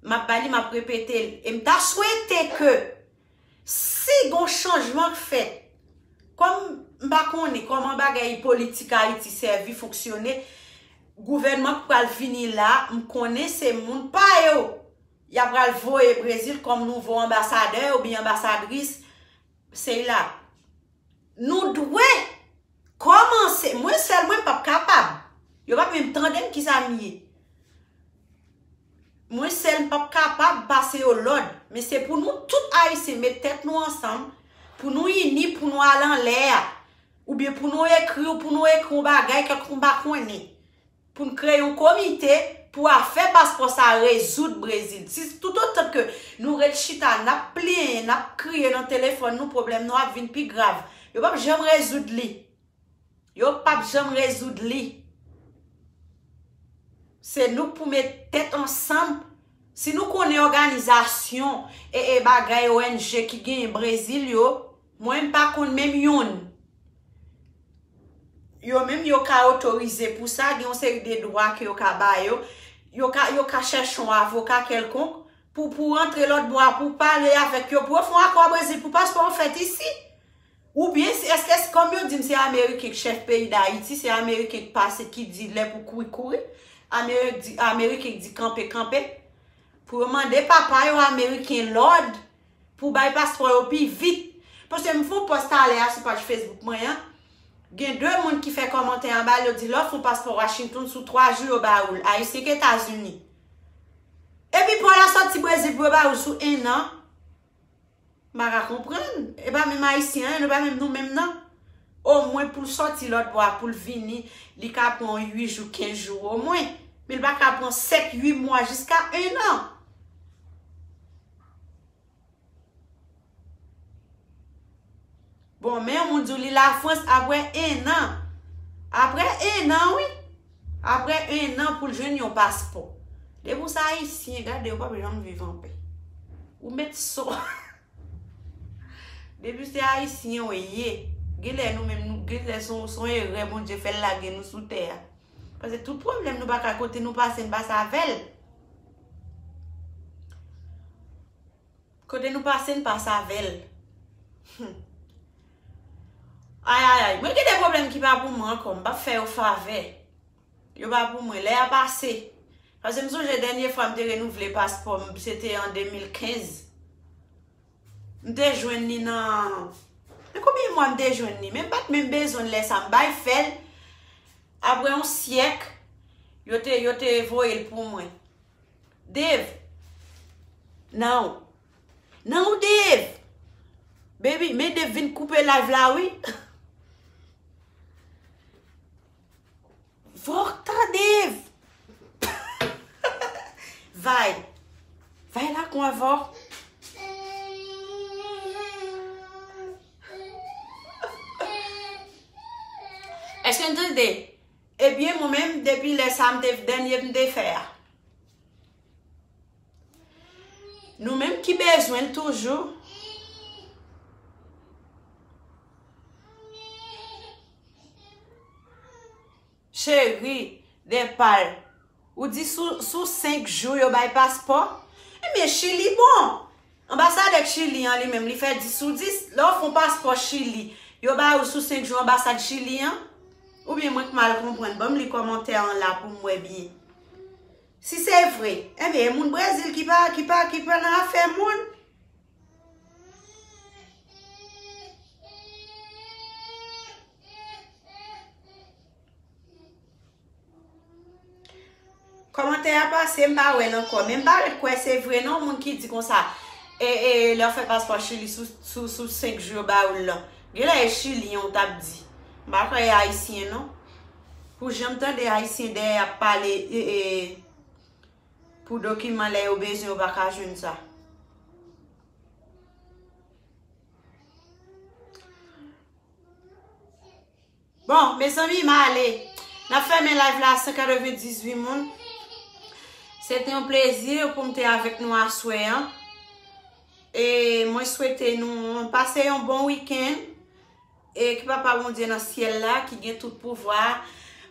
M ap bay li, m ap repete l. E m ta swete ke si gon chanjman k fèt, kòm m pa konnen kòman bagay politik Ayiti sèvi, fonksyone, gouvènman k pral vini la, m konnen se moun pa yo y ap pral voye Brezil kòm nouvo anbasadè oubyen anbasadris, se la. Nou dwe kòmanse. Mwen sèl, mwen p ap kapab. Yo p ap menm tande m kisa m ye. Mwen sèl, m p ap kapab pase yo lòd. Men se pou nou tout Ayisyen met tèt nou ansanm, pou nou ini, pou nou al anlè a. Oubyen pou nou ekri, pou nou ekri yon bagay, kèk m pa konnen. Pou n kreye yon komite pou afè paspò sa rezoud Brezil. Si toutotan ke nou ret chita, n ap plenyen, n ap kriye nan telefòn nou, pwoblèm nou ap vin pi grav. Yo p ap janm rezoud li. Yo p ap janm rezoud li. Se nou k pou met tèt ansanm. Si nou konnen òganizasyon e, e bagay O N G ki genyen Brezil yo, mwen m pa konn menm youn. Yo menm yo ka otorize pou sa, gen yon seri de dwa ke yo ka ba yo. Yo ka, yo ka chèche yon avoka kèlkonk pou, pou rantre lòt bò a, pou pale avèk yo, pou yo fè yon akò Brezil pou paspò yo fèt isi. Oubyen, si, èske, èske, kòm yo di m se Ameriken k chèf peyi Dayiti, se Ameriken k pase, ki di lè pou kouri, kouri. Amerik di, Ameriken k di kanpe, kanpe. Pou yo mande papa yo Ameriken lòd pou bay paspò yo pi vit. Paske m fè yon pòs talè a sou paj Facebook mwen an. Gen de moun ki fè kòmantè anba l, yo di lè w fè yon paspò Washington, sou twa jou yo ba ou l. Ayisyen k Etazini. Epi pou w al sòti Brezil pou yo ba ou l sou en an. M pa ka konprann. E pa menm Ayisyen an, nou pa menm nou menm nan. Omwen pou l sòti lòt bò a, pou l vini, li ka pran uit jou, kenz jou omwen. Men l pa ka pran sèt, uit mwa, jiska en an. Bon, men yon moun di w li Lafrans apre en an. Apre en an, wi. Apre en an pou l jwenn yon paspò. Depi w se Ayisyen, gade, ou p ap janm viv anpè. Ou met so. Depi se Ayisyen w ye, genlè nou menm, nou, genlè se yon, se yon erè Bondye fè l lage nou sou tè a. Paske tout pwoblèm nou pa ka, kote nou pase, n pase avè l. Kote nou pase, n pase avè l. Hmm. Ay, ay, ay. Mwen gen de pwoblèm ki pa pou mwen ankò. M p ap fè yo favè. Yo pa pou mwen. Lè a pase. Paske m sonje dènye fwa m te renouvle paspò m, se te an de mil kenz. M te jwenn li nan, nan konbyen mwa m te jwenn li? Men m pa t menm bezwen l lè sa. M bay fè l. Apre yon syèk, yo te, yo te voye l pou mwen. Dave. Now. Now, Dave. Baby, men Dave vin koupe live la, wi. Vòk ta, Dave. Vay. Vay la kon avò. Èske n tande? Ebyen, mwen menm, depi lè sa m te, dènye m te fè a. Nou menm ki bezwen l toujou. Cheri, Dèpal. Ou di sou, sou senk jou yo bay paspò? Ebyen, Chili bon. Anbasadè Chili an li menm, li fè dis sou dis. Lè w fè yon paspò Chili, yo ba ou l sou senk jou anbasad Chili an? Oubyen mwen k mal konprann? Ban m li kòmantè an la pou m wè byen. Si se vre, ebyen, e moun Brezil ki pa, ki pa, ki pa nan afè moun. Kòmantè a pase, m pa wè l ankò. Men m pa ret kwè se vre non, moun ki di konsa, e, e, lè w fè paspò Chili sou, sou, sou senk jou yo ba ou l lan. Genlè e Chilyen ou t ap di. M pa kwè e Ayisyen non. Pou jan m tande Ayisyen dèyè ap pale, e, e, pou dokiman lè yo bezwen yo pa ka jwenn sa. Bon, mezanmi, m ale. N ap fèmen live la, san katrevendizuit moun. Se te yon plezi pou m te avèk nou aswè an. E mwen swete nou pase yon bon wikenn. E ke Papa Bondye nan syèl la, ki gen tout pouvwa,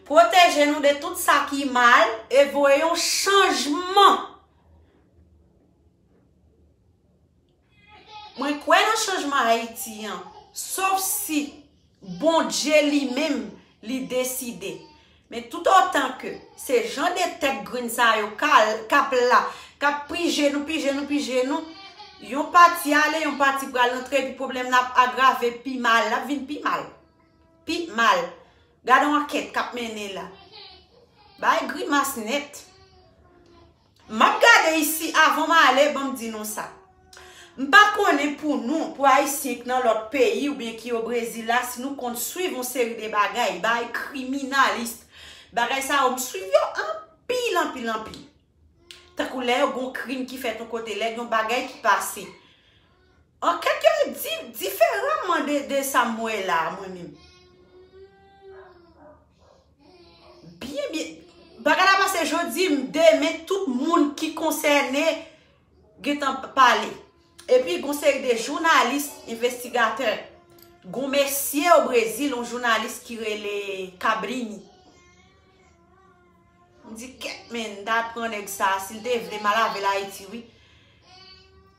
pwoteje nou de tout sa ki mal e voye yon chanjman. Mwen kwè nan chanjman Ayiti an, sof si Bondye li menm li deside. Men toutotan ke se jan de tèt grenn sa yo k ap la, k ap pije nou, pije nou, pije nou, yon pati ale, yon pati pral antre, epi pwoblèm la ap agrave pi mal, l ap vin pi mal. Pi mal. Gade yon ankèt k ap mennen la. Bay grimas nèt. M ap gade isi, avan m ale, ban m di nou sa. M pa konnen pou nou, pou Ayisyen k nan lòt peyi oubyen ki o Brezil la, si nou konn swiv yon seri de bagay, bagay kriminalis. Bagay sa yo, m swiv yo anpil, anpil, anpil. Tankou lè yo gon krim ki fèt yon kote, lè gen yon bagay ki pase. Ankèt yo di diferaman de, de sa m wè la, mwen menm. Byen, byen. Bagay la pase jodi, demen, tout moun ki konsène gentan pale. Epi, gon seri de jounalis, envestigatè. Gon mesye o Brezil, yon jounalis ki rele Cabrini. M di, kèt, men, m ta pran nèg sa, si l te vle, m al avè l Ayiti, wi.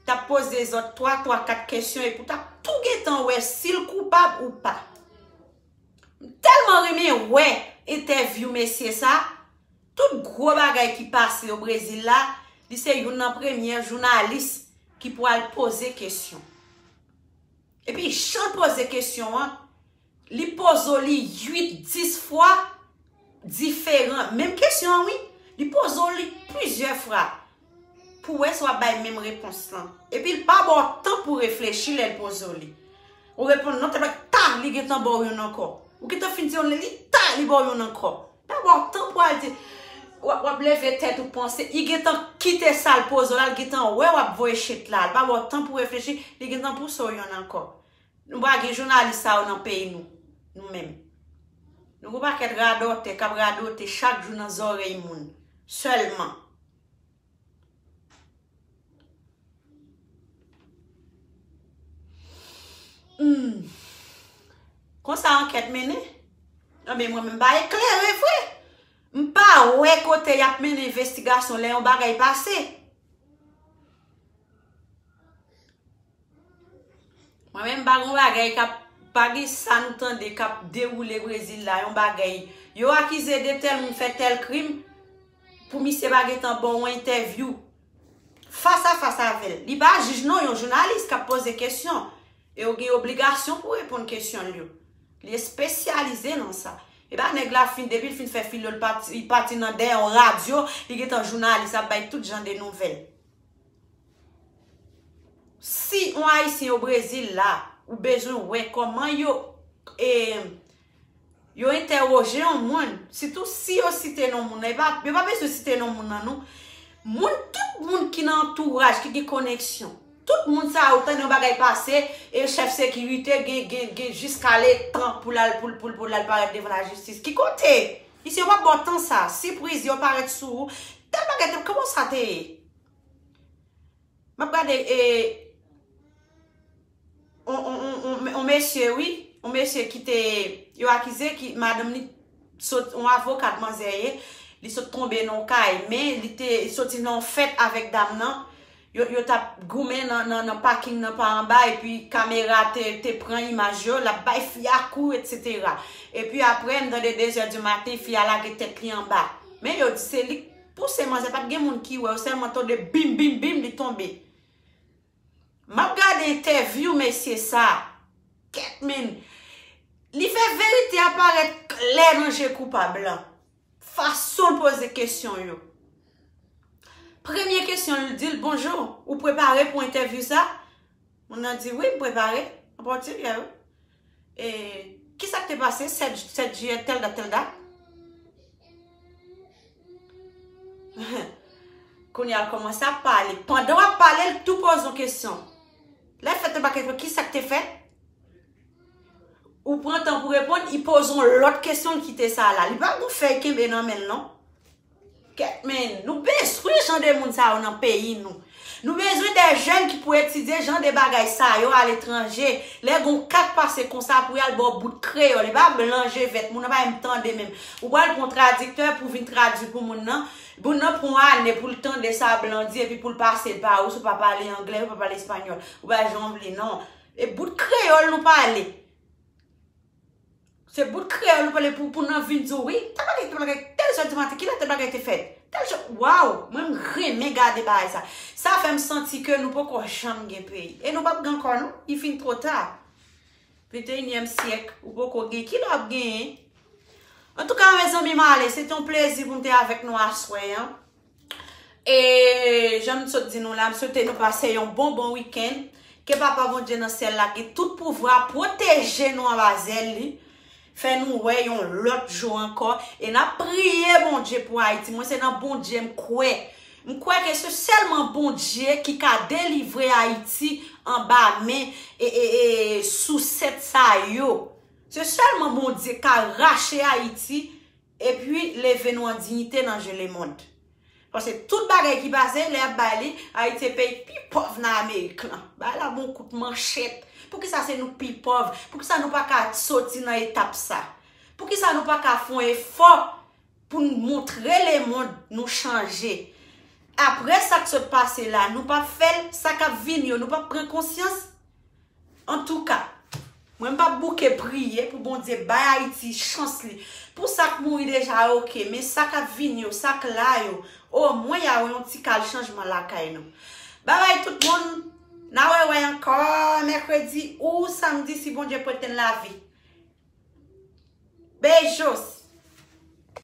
T ap poze zòt twa, twa, kat kesyon, epi w t ap tou gentan wè si l koupab ou pa. M tèlman renmen wè entèvyou mesye sa, tout gwo bagay ki pase o Brezil la, li se youn nan premyè jounalis ki pral poze kesyon. Epi, jan l poze kesyon an, li poze w li uit, dis fwa diferan. Menm kesyon an, wi. Li poze w li plizyè fwa pou w wè si w ap bay menm repons lan. Epi, l pa ba w tan pou w reflechi lè l poze w li. Ou reponn non, tèlè, ta, li gentan ba w youn ankò. Ou gentan fin di yon li, ta, li ba w youn ankò. Pa ba w tan pou al di, w ap, w ap leve tèt ou panse, li gentan kite sa l poze w la, l gentan wè w ap voye shit la, l pa ba w tan pou reflechi, li gentan pouse w youn ankò. Nou pa gen jounalis sa yo nan peyi nou, nou menm. Nou gon pakèt radòtè k ap radote chak jou nan zòrèy moun. Sèlman. Hmm. Konsa ankèt mennen? Anben, mwen menm pa eklere vre. M pa wè kote y ap mennen envestigasyon lè yon bagay pase. Mwen menm pa gon bagay k ap, pa gen sa nou tande k ap dewoule Brezil la, yon bagay. Yo akize de tèl moun fè tèl krim, pou misye pa gentan ba w yon entèvyou fas a fas avè l. Li pa jij non, yon jounalis k ap poze kesyon. E w gen obligasyon pou w reponn kesyon l yo. Li espesyalize nan sa. E pa nèg la fin, depi l fin fè filo, l pati, li pati nan dèyè yon radyo, li gentan jounalis ap bay tout jan de nouvèl. Si yon Ayisyen o Brezil la, ou bezwen wè kòman yo, e, yo entèwoje yon moun, sitou si yo site non moun nan, e pa, yo pa bezwen site non moun nan, non. Moun, tout moun ki nan antouraj, ki gen koneksyon, tout moun sa yo tande yon bagay pase, e chèf sekirite gen, gen, gen jiska letan pou l al, pou l, pou l, pou l al parèt devan lajistis. Ki kote? Misye, yo pa ba w tan sa. Sipriz, yo parèt sou ou. Tèl bagay, tèl, kòman sa te ye? M ap gade, e, on, on, on, on, on mesye, wi. On mesye ki te, yo akize ki madanm li sot, on avokat manzè ye. Li sot tonbe nan yon kay, men li te soti nan yon fèt avèk dam nan. Yo, yo t ap goumen nan, nan, nan paking nan pa anba, epi kamera te, te pran imaj yo, l ap bay fi a kou, etsetera. Epi apre, m tande de zè di maten, fi a lage tèt li anba. Men yo di se li k pouse manzè, pa t gen moun ki wè, yo sèlman tande bim, bim, bim, li tonbe. M ap gade entèvyou mesye sa. Kèt, men, li fè verite a parèt klè nan je koupab lan. Fason l poze kesyon yo. Premye kesyon, li di l, "Bonjou, ou prepare pou entèvyou sa?" Moun nan di, "Wi, m prepare." Anpòtil, yeah, wi. E, kisa k te pase sèt, sèt jiyè, tèl dat, tèl dat? Kounye a, l kòmanse ap pale. Pandan w ap pale, l tou poze yon kesyon. Lè fèt te pa kesyon, kisa k te fèt? Ou pran tan pou reponn, li poze yon lòt kesyon, l kite sa la. Li pa gon fèy kenbe nan men l, non. Kèt, men, nou bezwen jan de moun sa yo nan peyi nou. Nou bezwen de jèn ki pou etidye jan de bagay sa yo aletranje. Lè gon ka k pase konsa pou y al ba w bout kreyòl. E pa blan je vèt, moun nan pa menm tande menm. Ou pral pran tradiktè pou vin tradui pou moun nan. Moun nan pran ane pou l tande sa blan di, epi pou l pase l pa ou, si w pa pale anglè, ou pa pale espanyòl. Ou pa jan w vle, non. E bout kreyòl nou pale. Se bout kreyòl nou pale pou, pou nan vin di w, wi, tèl bagay, tèl bagay, tèl zè di maten, kilè tèl bagay te fèt? Tèl jò, waw, mwen m renmen gade bagay sa. Sa fè m santi ke nou poko janm gen peyi. E nou p ap gen ankò, non. Li fin twò ta. Venteyinyèm syèk, ou poko gen. Kilè w ap genyen? Antouka, mezanmi, m ale. Se te yon plezi pou m te avèk nou aswè an. E jan m sot di nou la, m swete nou pase yon bon, bon wikenn. Ke Papa Bondye nan syèl la gen tout pouvwa, pwoteje nou anba zèl li. Fè nou wè yon lòt jou ankò. E n ap priye Bondye pou Ayiti. Mwen, se nan Bondye m kwè. M kwè ke se sèlman Bondye ki ka delivre Ayiti anba men e, e, e sousèt sa yo. Se sèlman Bondye ka rache Ayiti epi leve nou an diyite nan je lemonn. Paske tout bagay ki pase, lè y ap bay li, Ayiti se peyi k pi pòv nan Amerik lan. Bagay la bon kout manchèt. Poukisa se nou k pi pòv? Poukisa nou pa ka soti nan etap sa? Poukisa nou pa ka fè yon efò pou n montre lemonn nou chanje? Apre sa k sot pase la, nou p ap fè l, sa k ap vini yo, nou p ap pran konsyans? Antouka, mwen m p ap bouke priye pou Bondye bay Ayiti chans li. Pou sa k mouri deja, oke, men sa k ap vini yo, sa k la yo, omwen y a wè yon ti kal chanjman lakay nou. Babay tout moun, n a wè wè ankò mèkredi ou samdi si Bondye prete n lavi. Bejos!